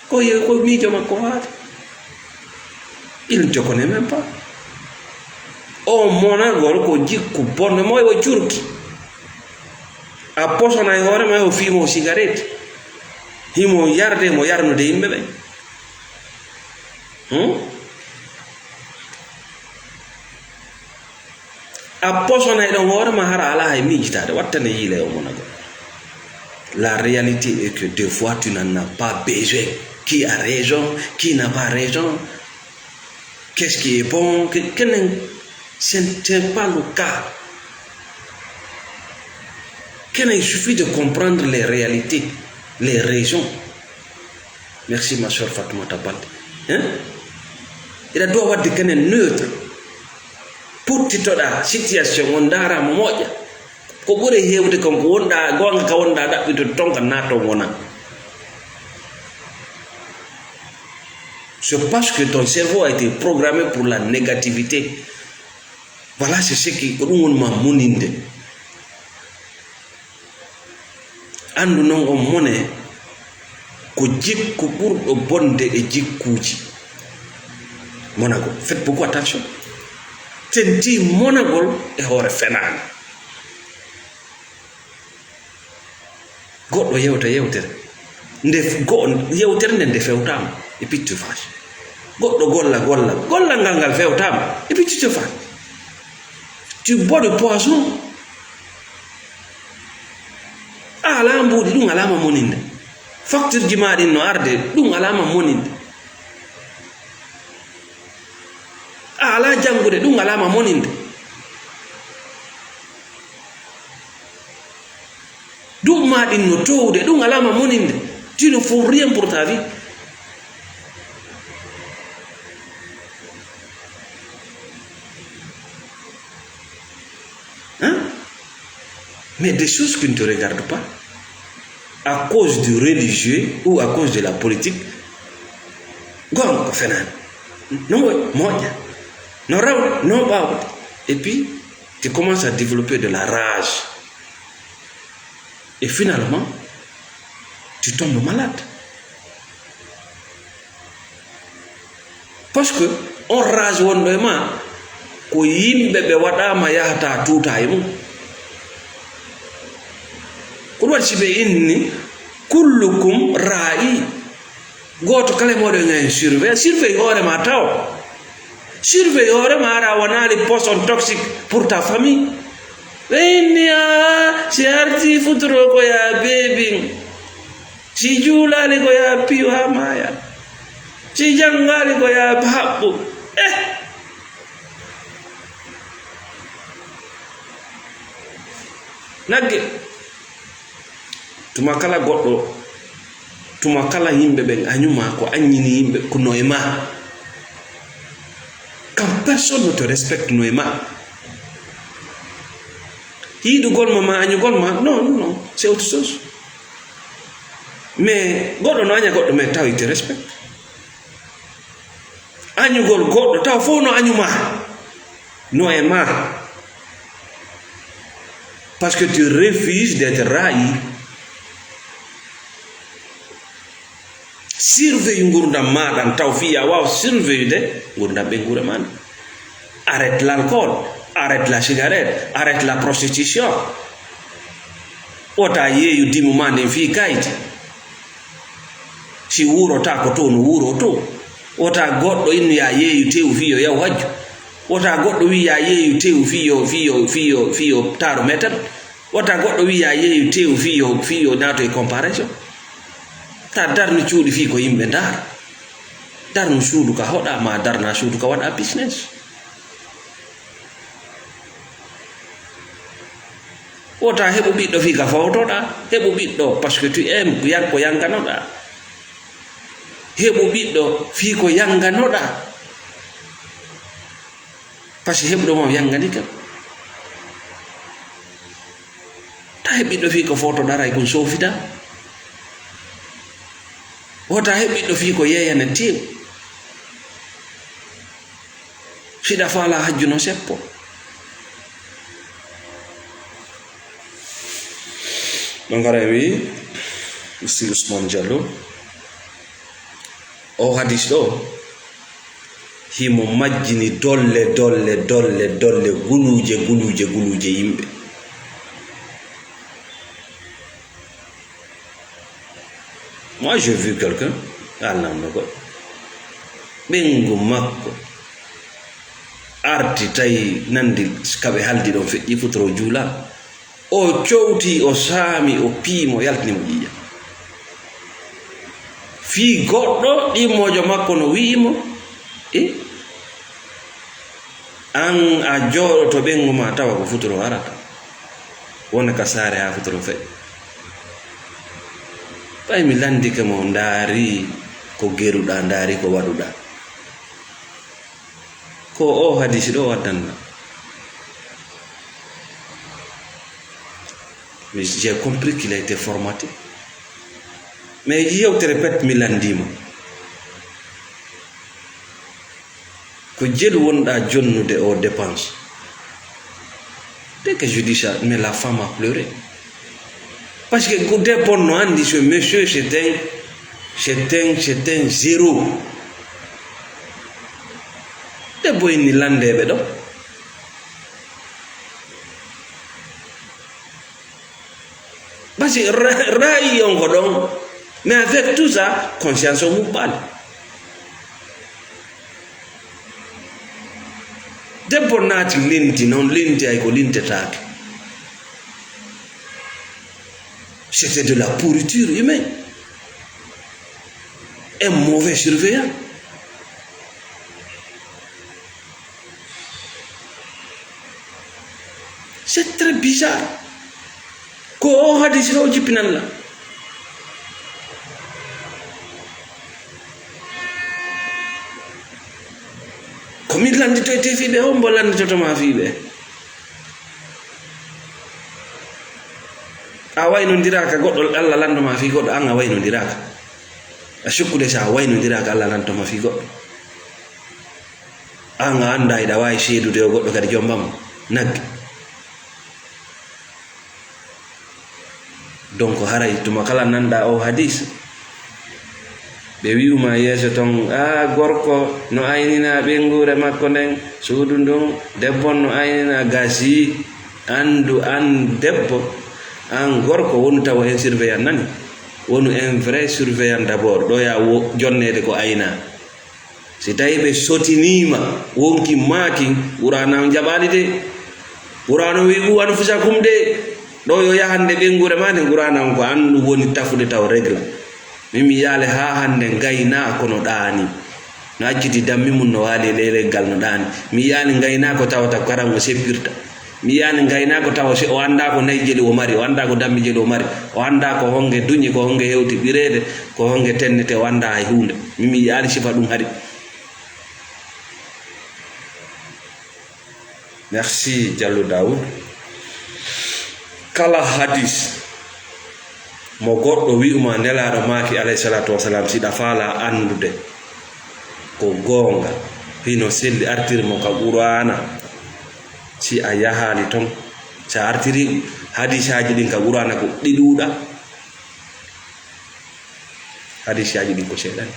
Ko ye-, ko miijo makko haali. Il ne te connaît même pas. O monagol ko jikku bonɗo mo o curki. A posona e hoore ma o fiimo cigarette. Himo yarde mo yarnude yimɓe ɓen. Hmm? A posonay ɗon hoore ma hara alaa hay miijitaade, wattane yiile o monagol. La réalité est que des fois tu n'en as pas besoin. Qui a raison, qui n'a pas raison, qu'est-ce qui est bon, que, que ne, ce n'est pas le cas. Que ne, il suffit de comprendre les réalités, les raisons. Merci, ma sœur Fatoumata Baldé. Hein? Ina doit wadde kenen neutre. Puttitoɗa situation on, ndaara mo moƴƴa. Ko ɓuri heewde kon ko wonɗa, goonga ka wonɗa ɗaɓɓito ton ka nato wona. C'est parce que ton cerveau a été programmé pour la négativité. Voilà, c'est ce qui, ko ɗum woni ma moninde. Anndu non on mone ko jikku ɓurɗo bonde e jikkuuji. Monagol. Faites beaucoup attention. Tentii monagol e hoore fenaande. Goɗɗo yewta yewtere. Nde f-, go-, yewtere nde nde fewtaama e piccu faas. Goɗɗo golla gollal. Gollal ngal ngal fewtaama e piccu faas. Tu bois du poison. A alaa mbuuɗi, ɗum alaa ma moninde. Facture ji ma ɗin no arde, ɗum alaa ma moninde. A alaa janngude, ɗum alaa ma moninde. Duuɓi ma ɗin no toowude, ɗum alaa ma moninde. Tu ne fous rien pour ta vie. Hein? Mais des choses qui ne te regardent pas. À cause du religieux ou à cause de la politique, goonga ko fenaande. No mo-, moƴƴa. No raw, no ɓaawo. Et puis, tu commences à développer de la rage. Et finalement, tu tombes malade. Parce que on rage wonɗo e ma, ko yimɓe ɓe waɗaama yahata tuuta e mum. Ko ɗum waɗi si ɓe inni, "Kullukum ra'i." Gooto kala e mooɗon ina surveille, surveille hoore ma taw. Surveille hoore ma, ara wonaali poison toxique pour ta famille. Ɓe inni, "Ah, si arti futuro ko ya beebin." Si juulaali ko yaa piyu haa maaya. Si janngaali ko yaa haɓɓu. Eh! Nagge. Tuma kala goɗɗo Tuma kala yimɓe ɓen añu ma, ko aññini yimɓe ko no e ma. Quand personne ne te respecte no e ma. Yiɗugol ma, ma añugol ma, non, non, c'est autre chose. Mais goɗɗo no aña goɗɗo, mais taw il te respecte. Añugol goɗɗo, taw fof no añu ma, no e ma. Parce que tu refuses d'être rayi. Surveille ngurdam ma ɗan, taw fii a waawa surveille de ngurdam ɓe nguure ma nde. Arrête l'alcool, arrête la cigarette, arrête la prostitution. Wota yeeyu dimu ma nden fii kayti. Si wuurota ko to no wuuro to. Wota goɗɗo innu ya yeeyu tewu fii yo yaw hajju. Wota goɗɗo wi ya yeeyu tewu fii yo, fii yo, fii yo, fii yo taaro metal. Wota goɗɗo wi ya yeeyu tewu fii yo, fii yo naato e comparaison. Ta darnu cuuɗi fii ko yimɓe ndaara. Darnu suudu ka hoɗa, ma darna suudu ka waɗa business. Wota heɓu ɓiɗɗo fii ka fawtoɗa, heɓu ɓiɗɗo parce que tu aimes, ko yan-, ko yanganoɗa. Heɓu ɓiɗɗo fii ko yanganoɗa. Parce que heɓuɗo ma o yangani kam. Ta heɓ ɓiɗɗo fii ko fawtoɗa, ray kon sofita. Wota heɓ ɓiɗɗo fii ko yeeyana tew. Siɗa faala hajju no seppo. Ɗon hara wi, Mister Ousmane Diallo, o hadis ɗo, himo majjini dolle, dolle, dolle, dolle, guluuje, guluuje, guluuje yimɓe. Moi, j'ai vu quelqu'un, a lamɗo goɗɗo. Ɓeyngu makko arti tawi nandi ka ɓe haldi ɗon feƴƴi futoro juula. O cowti, o saami, o piimo, yaltini mo ƴiiƴam. Fii goɗɗo ɗimmoojo makko no wi'i mo, e, an a jooɗoto ɓeyngu ma tawa ko futuro arata. Wona ka saare haa futuro feƴƴa. Ɓay mi landike mo, ndaari ko geruɗaa, ndaari ko waɗuɗaa. Ko o hadisi ɗo waddanna. Mais j'ai compris qu'il a été formaté. Mais yewtere pet mi landimo. Ko jelu wonɗa jonnude o dépense. Dès que je dis ça, mais la femme a pleuré. Parce que ko debbo no andi ce monsieur, c'est un, c'est un, c'est un zéro. Debbo inni landeɓe ɗo. Parce que ra-, rayi on ko ɗon. Mais avec tout ça, conscience o muɓɓali. Debbo naati linti non, linti ay ko lintetaake. C'était de la pourriture humaine. Un mauvais surveillant. C'est très bizarre. Ko o hadisi ɗo jippinan la. Ko min lannditoyte fii ɓe, hombo lannditoto ma fii ɓe? A waynondiraka goɗɗo, Allah lanndo ma fii goɗɗo, an a waynondiraka. A sukkude sa a waynondiraka, Allah lanndo ma fii goɗɗo. An a annda, iɗa waawi seedude o goɗɗo kadi jombamo nagge. Donc, haray tuma kala nanɗa o hadis, ɓe wi'uma yeeso ton, "Aa, gorko no aynina ɓeynguure makko nden, suudu ndun, debbo on no aynina." Gasi, anndu an debbo, an gorko, wonu taw un surveillant nani, wonu un vrai surveillant d'abord, ɗo ya wo-, jonneede ko ayna. Si tawi ɓe sotiniima wonki maakin, Qur'aana on jaɓaali de. Qur'aana on wi'i, "Qu anfusakum" de. Ɗo yo yahande ɓeynguure maa nden, Qur'aana on ko an ɗum woni tafude taw regla. Min mi yaale haa hannde ngaynaako no ɗaani. No acciti dammi mum no waali e ley leggal no ɗaani. Mi yaali ngaynaako tawata ko karam o seppirta. Mi yiyaani ngaynaako tawa si o anndaa ko nayi jeli o mari, o anndaa ko dammi jeli o mari, o anndaa ko honge duñi, ko honge hewti ɓireede, ko honge tennete, o anndaa hay huunde. Mi, mi yiyaani sifa ɗum hari. Merci, Diallo Daoud. Kala hadis mo goɗɗo wi'uma Nelaaɗo maaki, alayhi salaatu wasalaam, si ɗa faala anndude ko goonga, hino selli, artiri mo ka Qur'aana. Si a yahaali ton, si a artiri hadisaaji ɗin ka Qur'aana, ko ɗi ɗuuɗa. Hadisaaji ɗin ko seeɗa ni.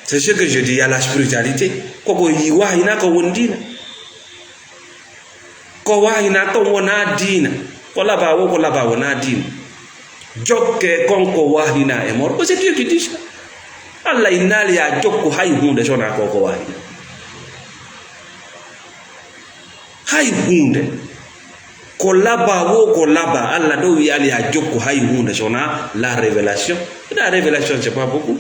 C'est ce que je dis, il y a la spiritualité. Koko yi-, wahina ko won diina. Ko wahina ko wona diina. Ko laba wo, ko laba wona diina. Jokke kon ko wahina e mor. Ko c'est Dieu qui dit ça. Allah innaali ya jokku hay huunde sona ko ko wahina. Hay huunde. Ko laba wo, ko laba. Allah ɗo wi'ali ya jokku hay huunde sona la révélation. La révélation, c'est pas beaucoup.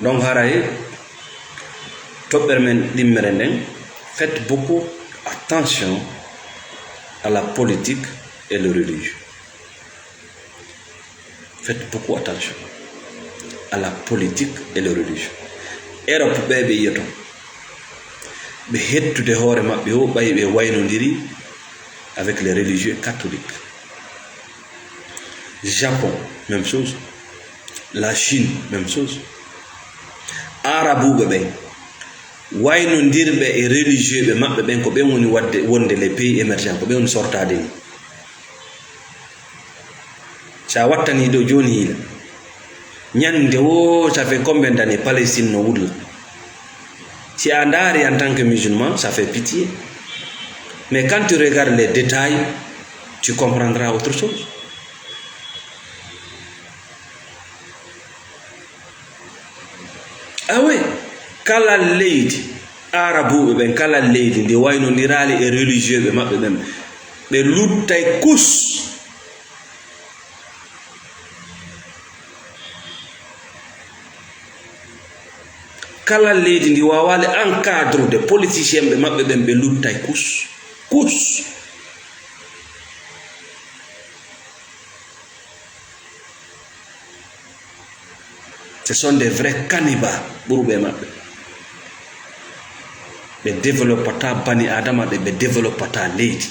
Donc, haray toɓɓere men ɗimmere nden, faites beaucoup attention à la politique et le religieux. Faites beaucoup attention à la politique et le religieux. Europe ɓe ɓe yiyoto. Ɓe hettude hoore maɓɓe o ɓay ɓe waynondiri avec les religieux catholiques. Japon, même chose. La Chine, même chose. Arabuɓe ɓen, waynondirɓe e religieux ɓe maɓɓe ɓen, ko ɓen woni wadde, wonde les pays émergents, ko ɓen woni sortaade ni. Si a wattani ɗo jooni hiila, ñande wo, ça fait combien d'années Palestine no wulla? Si a ndaari en tant que musulman, ça fait pitié. Mais quand tu regardes les détails, tu comprendras autre chose. Ah oui, kala leydi, Arabuɓe ɓen, kala leydi ndi waynondiraali e religieux ɓe maɓɓe ɓen, ɓe luttay kus. Kala leydi ndi waawaali encadrude politicien ɓe maɓɓe ɓen, ɓe luttay kus. Kus. Ce sont des vrais cannibales, ɓurɓe maɓɓe. Ɓe développata bani Adama, ɓe, ɓe développata leydi.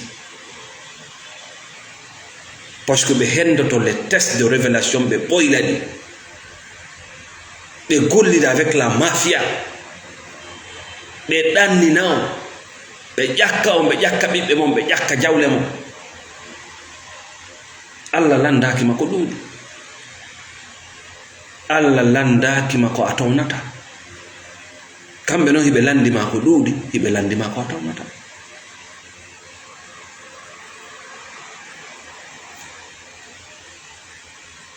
Parce que ɓe hendoto les tests de révélation, ɓe ɓoyla ɗi. Ɓe gollida avec la mafia. Ɓe ɗannina on. Ɓe ƴakka on, ɓe ƴakka ɓiɓɓe mon, ɓe ƴakka jawle mon. Allah lanndaaki ma ko ɗuuɗi. Allah lanndaaki ma ko a townata. Kamɓe non hiɓe lanndi ma ko ɗuuɗi, hiɓe lanndi ma ko a townata.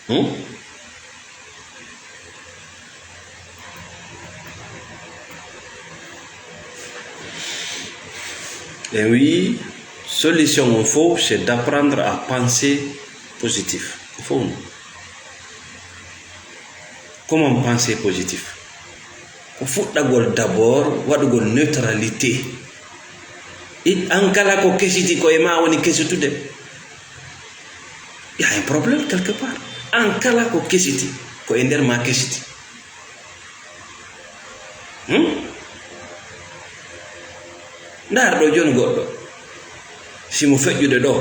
Hmm? En wi'i, solution on fof, c'est d'apprendre à penser positif. Ko fof non. Comment penser positif? Ko fuɗɗagol d'abord, waɗugol neutralité. It-, an kala ko kesiti, ko e ma woni kesitude. Il y a un problème quelque part. An kala ko kesiti, ko e nder ma kesiti. Hmm? Ndaar ɗo jooni goɗɗo, si mo feƴƴude ɗo,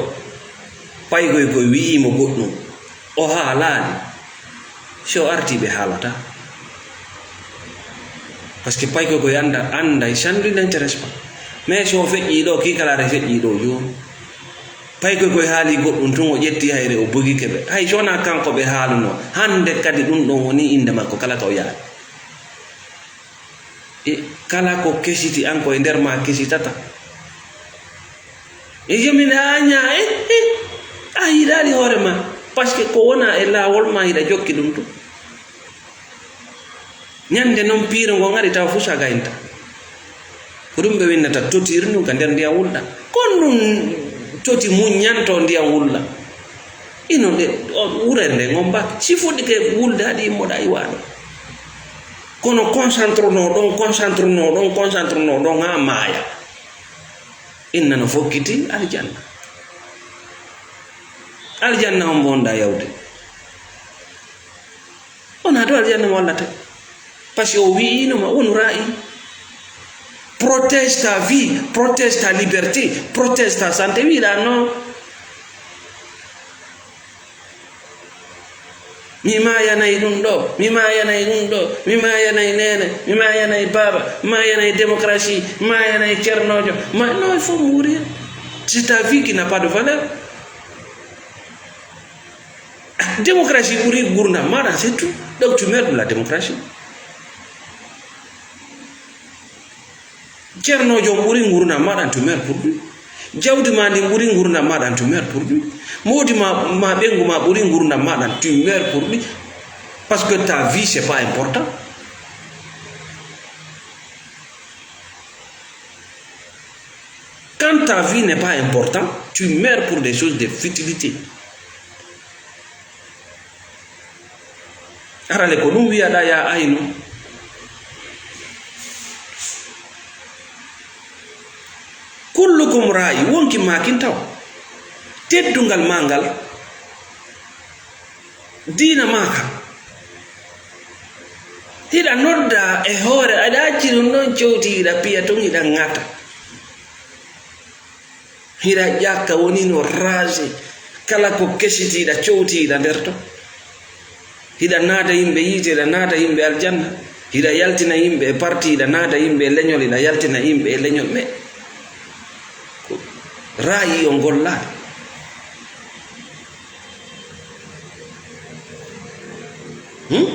paykoy koy wi'ii mo goɗɗum, o haalaali, si o artii ɓe haalata. Parce que paykoy koy annda, annda, ça ne l'intéresse pas. Mais si o feƴƴii ɗo, kii kala ara feƴƴii ɗo jooni. Paykoy koy haali goɗɗum tun, o ƴetti hayre, o bogike ɓe. Hay so wonaa kanko ɓe haalunoo, hannde kadi ɗum ɗon woni innde makko, kala ka o yaari. E kala ko kesiti an ko e nder ma kesitata. E jomin a ñaa, e, e, a hiɗaali hoore ma. Parce que ko wona e laawol ma hiɗa jokki ɗum to. Ñande non piiro ngo ngari tawa fuu sagaynta. Ko ɗum ɓe winnata totir ndun ka nder ndiyam wulɗam. Kon ɗum Coti muññanto ndiyam wulla. Ino nde, on wurere nden on mbaki. Si fuɗɗike wulde haɗi immoɗa iwaɗo. Kono concentre no ɗon, concentre no ɗon, concentre no ɗon haa maaya. Inna no fokkiti aljanna. Aljanna on bonda yawde. Wona to aljanna mo wallata. Parce que o wi'ino ma wonu ra'i. Protège ta vie, protège ta liberté, protège ta santé. Wiɗa non. Mi maayanay ɗum ɗo, mi maayanay ɗum ɗo, mi maayanay neene, mi maayanay baaba, mi maayanay démocratie, mi maayanay cernoojo. Ma non, il faut mourir. C'est ta vie qui n'a pas de valeur. Démocratie ɓuri gurdam maɗa, c'est tout. Donc tu meurs pour la démocratie. Ceernoojo on ɓuri ngurdam maɗa, tu meurs pour lui. Jawdi ma ndin ɓuri ngurdam maɗa, tu meurs pour lui. Moodi ma, ma ɓengu ma ɓuri ngurdam maɗa, tu meurs pour lui. Parce que ta vie, c'est pas important. Quand ta vie n'est pas importante, tu meurs pour des choses de futilité. Arale ko ɗum wiyaɗa ya aynu. Kullukum ra'i, wonki makin taw. Teddungal ma ngal, diina maka. Hiɗa nodda e hoore, aɗa acci ɗum ɗon cowti, hiɗa piya tun, hiɗa ŋata. Hiɗa ƴakka woni no rage, kala ko kesiti hiɗa cowti hiɗa nder to. Hiɗa naada yimɓe yiite, hiɗa naada yimɓe aljanna. Hiɗa yaltina yimɓe e parti, hiɗa naada yimɓe e leñol, hiɗa yaltina yimɓe e leñol. Mais ko ra'i on gollaade. Hmm?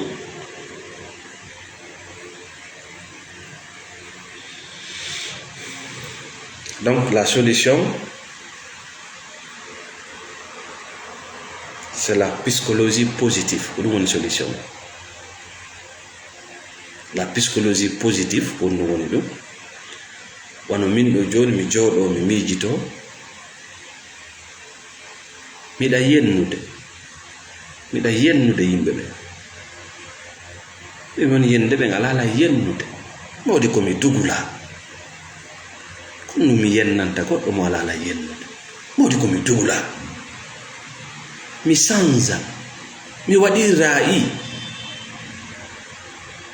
Donc la solution, c'est la psychologie positive. Ko ɗum woni solution. La psychologie positive, ko ɗum woni ɗum. Wano min ɗo jooni, mi jooɗo, mi miijito. Miɗa yennude. Miɗa yennude yimɓe ɓen. Ɓe woni yennude ɓen alaa la yennude. Mawdi ko mi dugula. Ko ɗum mi yennanta goɗɗo mo alaa la yennude. Mawdi ko mi dugula. Mi sanza. Mi waɗi ra'i.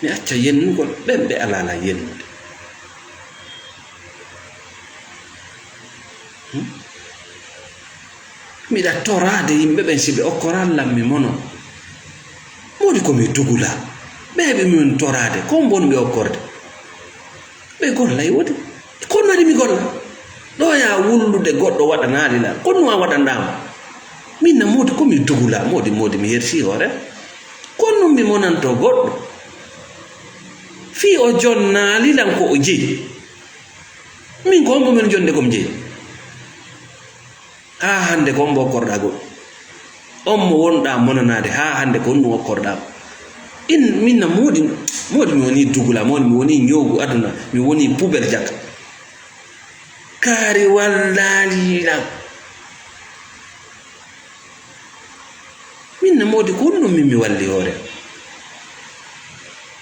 Mi acca yennugol ɓen ɓe alaa la yennude. Hmm? Miɗa toraade yimɓe ɓen, si ɓe okkoran lammi mono. Modi ko mi dugula. Ɓe heɓi min toraade, ko mbonmi okkorde. Ɓe gollay wodi. Ko nani mi golla? Ɗo ya wullude goɗɗo waɗanaali lan. Ko nu a waɗandaama? Min na modi ko mi dugula, modi, modi mi hersi hoore. Ko nun mi monanto goɗɗo. Fii o jonnaali lan ko o jeyi. Min ko hombo min jonde ko mi jeyi. Haa hannde ko hombo okkorɗaa goɗɗo? On mo wonɗaa monanaade haa hannde ko honɗum okkorɗaa mo? In, min na moodi, moodi mi woni dugula, moodi mi woni ñoogu aduna, mi woni poubelle jakka. Kaari wallaali lan. Min na moodi ko honɗum min mi walli hoore.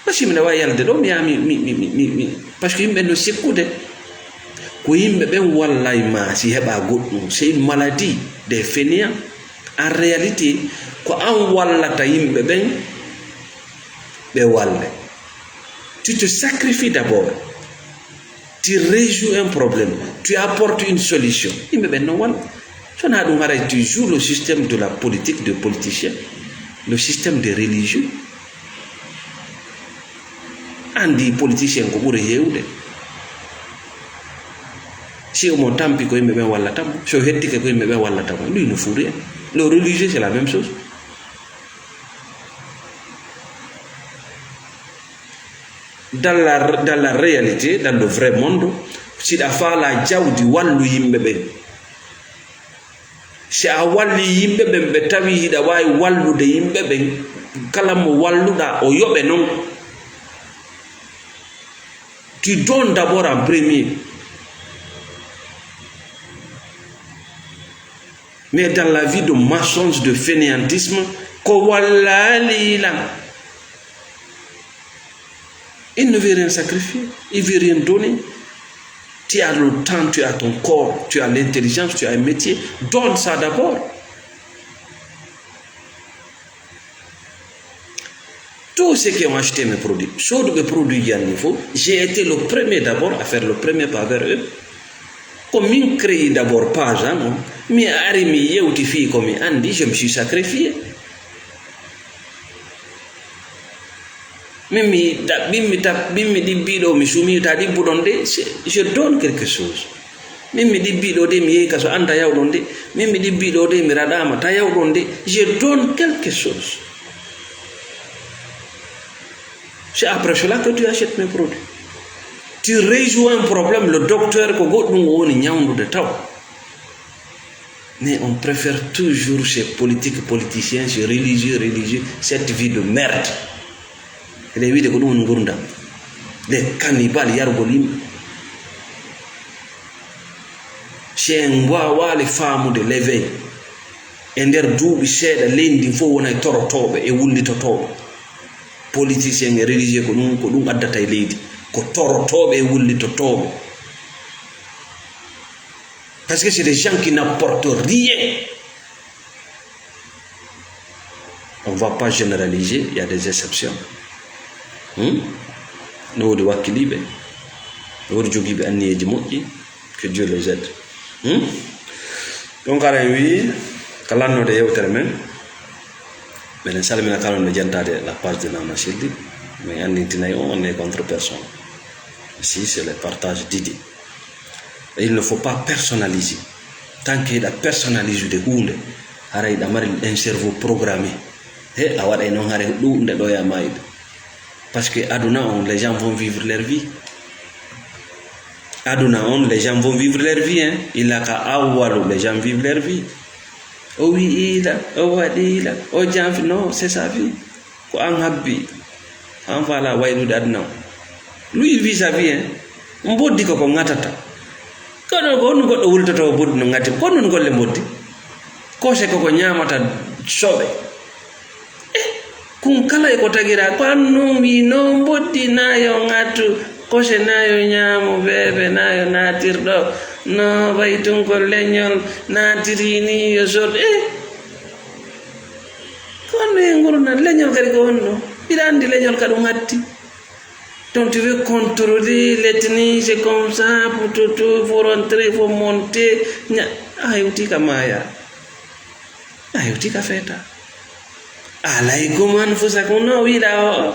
Parce que miɗa waawi yalde ɗo, mi yaha mi, mi, mi, mi, mi, mi. Parce que yimɓe no sikkude. Ko yimɓe ɓen wallay ma si heɓa goɗɗum. C'est une maladie des fainéants. En réalité, ko an wallata yimɓe ɓen, ɓe walle. Tu te sacrifies d'abord. Tu résous un problème. Tu apportes une solution. Yimɓe ɓen non walla. So na ɗum haray, tu joues le système de la politique de politicien, le système des religieux. Andi politicien ko ɓuri heewde. Si omo tampi ko yimɓe ɓen wallata mo, so hettike ko yimɓe ɓen wallata mo, lui no fuu rien. Le religieux, c'est la même chose. Dans la, dans la réalité, dans le vrai monde, si ɗa faala jawdi, wallu yimɓe ɓen. Si a walli yimɓe ɓen, ɓe tawi hiɗa waawi wallude yimɓe ɓen, kala mo walluɗaa, o yoɓe non. Tu donnes d'abord en premier. Mais dans la vie de mensonge, de fainéantisme, ko wallali lan. Il ne veut rien sacrifier, il veut rien donner. Tu as le temps, tu as ton corps, tu as l'intelligence, tu as un métier. Donne ça d'abord. Tous ceux qui ont acheté mes produits, sooduɓe produit ji anni fof, j'ai été le premier d'abord à faire le premier pas vers eux. Ko min créé d'abord page an on, mi ari mi yewti fii ko mi anndi, je me suis sacrifié. Min mi da- min mi ta- min mi ɗibbi ɗo, mi sumi ta ɗibbuɗon de, c'est- je donne quelque chose. Min mi ɗibbi ɗo de, mi yehi kaso, an ta yawɗon de. Min mi ɗibbi ɗo de, mi raɗaama, ta yawɗon de. Je donne quelque chose. C'est après cela que tu achètes mes produits. Tu résous un problème, le docteur ko goɗɗum o woni ñawndude taw. Mais on préfère toujours ces politiques politiciens, ces religieux religieux, cette vie de merde. Eɗen wiide ko ɗum woni ngurndam. Des cannibales, yarugol yimɓe. Si en waawaali faamude l'éveil, e nder duuɓi seeɗa, leydi ndin fof wonay torotooɓe e wullitotooɓe. Politicien e religieux ko ɗum, ko ɗum addata e leydi. Ko torotooɓe e wullitotooɓe. Parce que c'est des gens qui n'apportent rien. On va pas généraliser, il y a des exceptions. Hmm? No woodi wakkiliiɓe, no woodi jogiiɓe anniyeeji moƴƴi, que Dieu les aide. Hmm? Donc, aɗa en wi, ka lannoode yewtere men, meɗen salmina kala no jentaade la page de Nana Shelly, mais anndintinay on, on est contre personne. Ici, c'est le partage d'idées. Et il ne faut pas personnaliser. Tant que hiɗa personnaliser de huunde, haray hiɗa mari un cerveau programmé. He, a waɗay noon haray ɗuuɗnde ɗo ya maayɓe. Parce que aduna on, les gens vont vivre leur vie. Aduna on, les gens vont vivre leur vie, hein. Ila ka awwalu, les gens vivent leur vie. O wi'i ila, o waɗi ila, o janfi. Non, c'est sa vie. Ko an habbi. An faala waylude aduna on. Lui, il vit sa vie, hein. Mboddi ko ko ŋatata. Kono ko honno goɗɗo wultoto o mboddi no ŋati? Ko honno golle mboddi? Kose ko ko ñaamata soɓe. Eh, kun kala e ko tagira, ko an nun wi no mboddi na yo ŋatu, kose na yo ñaamu, beebe na yo naatir ɗo. No ɓay tun ko leñol naatiri ni yo sot. Eh, ko honno e ngurna? Leñol kadi ko honno? Hiɗa anndi leñol ka ɗum hatti. Donc, tu veux contrôler l'ethnie, c'est comme ça, pour tout, tout, faut rentrer, faut monter. Ña-, a hewti ka maaya. A hewti ka feeta. Alaykum anfusakum, no wiɗa o.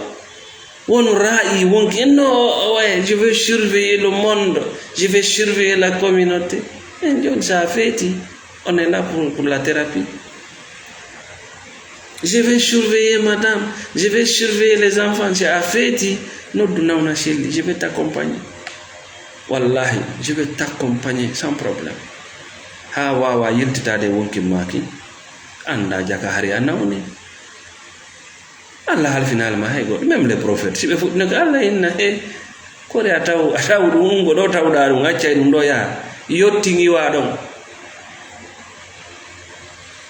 Won ra'i, wonki, no, o, o, ouais, je vais surveiller le monde, je vais surveiller la communauté. En joni sa feeti, on est là pour, pour la thérapie. Je vais surveiller madame, je vais surveiller les enfants. Si a feeti, noddu Nawna Shelly, je vais t'accompagner. Wallahi, je vais t'accompagner sans problème. Haa waawa yiltitaade e wonki maaki, annda jaka hari a nawni. Allah halfinaali ma hay goɗɗo. Même les prophètes, si ɓe fuɗɗino ko Allah inna, he, kori a taw, a taw ɗum, ko ɗo tawɗa ɗum, accay ɗum ɗo yaha. Yotti ngiwa ɗon.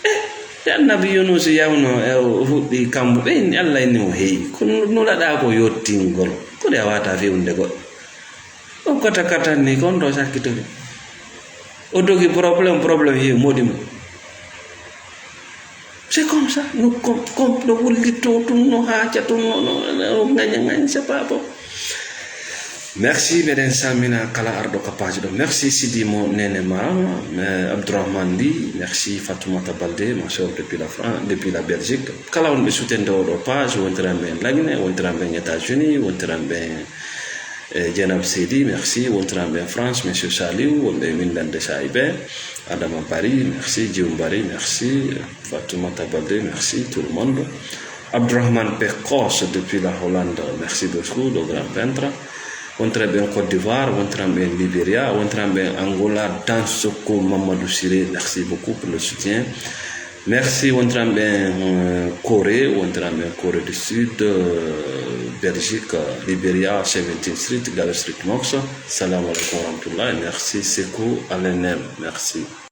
Eh, nde Annabi Yunus yawno e o fuɗɗi kambu, ɓe inni, Allah inni mo, "Hey, ko nu-, nulaɗa ko yottingol, ko nde a wata fewnude goɗɗo." O kata katan ni, ko on ɗo sakkitoke. O dogi problème, problème yehi moɗi mo. C'est comme ça, no com-, com-, no wullito tun, no haaca tun, no, no, no, no ŋaña ŋaña, c'est pas bon. Merci, meɗen salmina kala arɗo ka page ɗo. Merci Sidi mo Nene Maram, eh, Abdourahmane Ly, merci Fatoumata Baldé, ma sœur depuis la France, depuis la Belgique. Kala on ɓe soutenir oɗo page, wontiran ɓe en Lagne, wontiran ɓe en États-Unis, wontiran ɓe en, eh, Dieynaba Seydi, merci, wontiran ɓe en France, Monsieur Saliou, wonɓe e Mindande Sahibe, Adama Bari, merci, Djiw Bari, merci. Fatoumata Baldé, merci tout le monde. Abdourahmane Pekos depuis la Hollande, merci beaucoup, le grand peintre. Wontiran ɓe en Côte d'Ivoire, wontiran ɓe en Libéria, wontiran ɓe en Angola, Dansoko Mamadou Siré, merci beaucoup pour le soutien. Merci, wontiran ɓe en, euh, Corée, wontiran ɓe en Corée du Sud, euh, Belgique, euh, Libéria, Seventeen Street, Gale Street Mox. Salam alaikum wa rahmatullah. Merci, Sekou Alenem. Merci.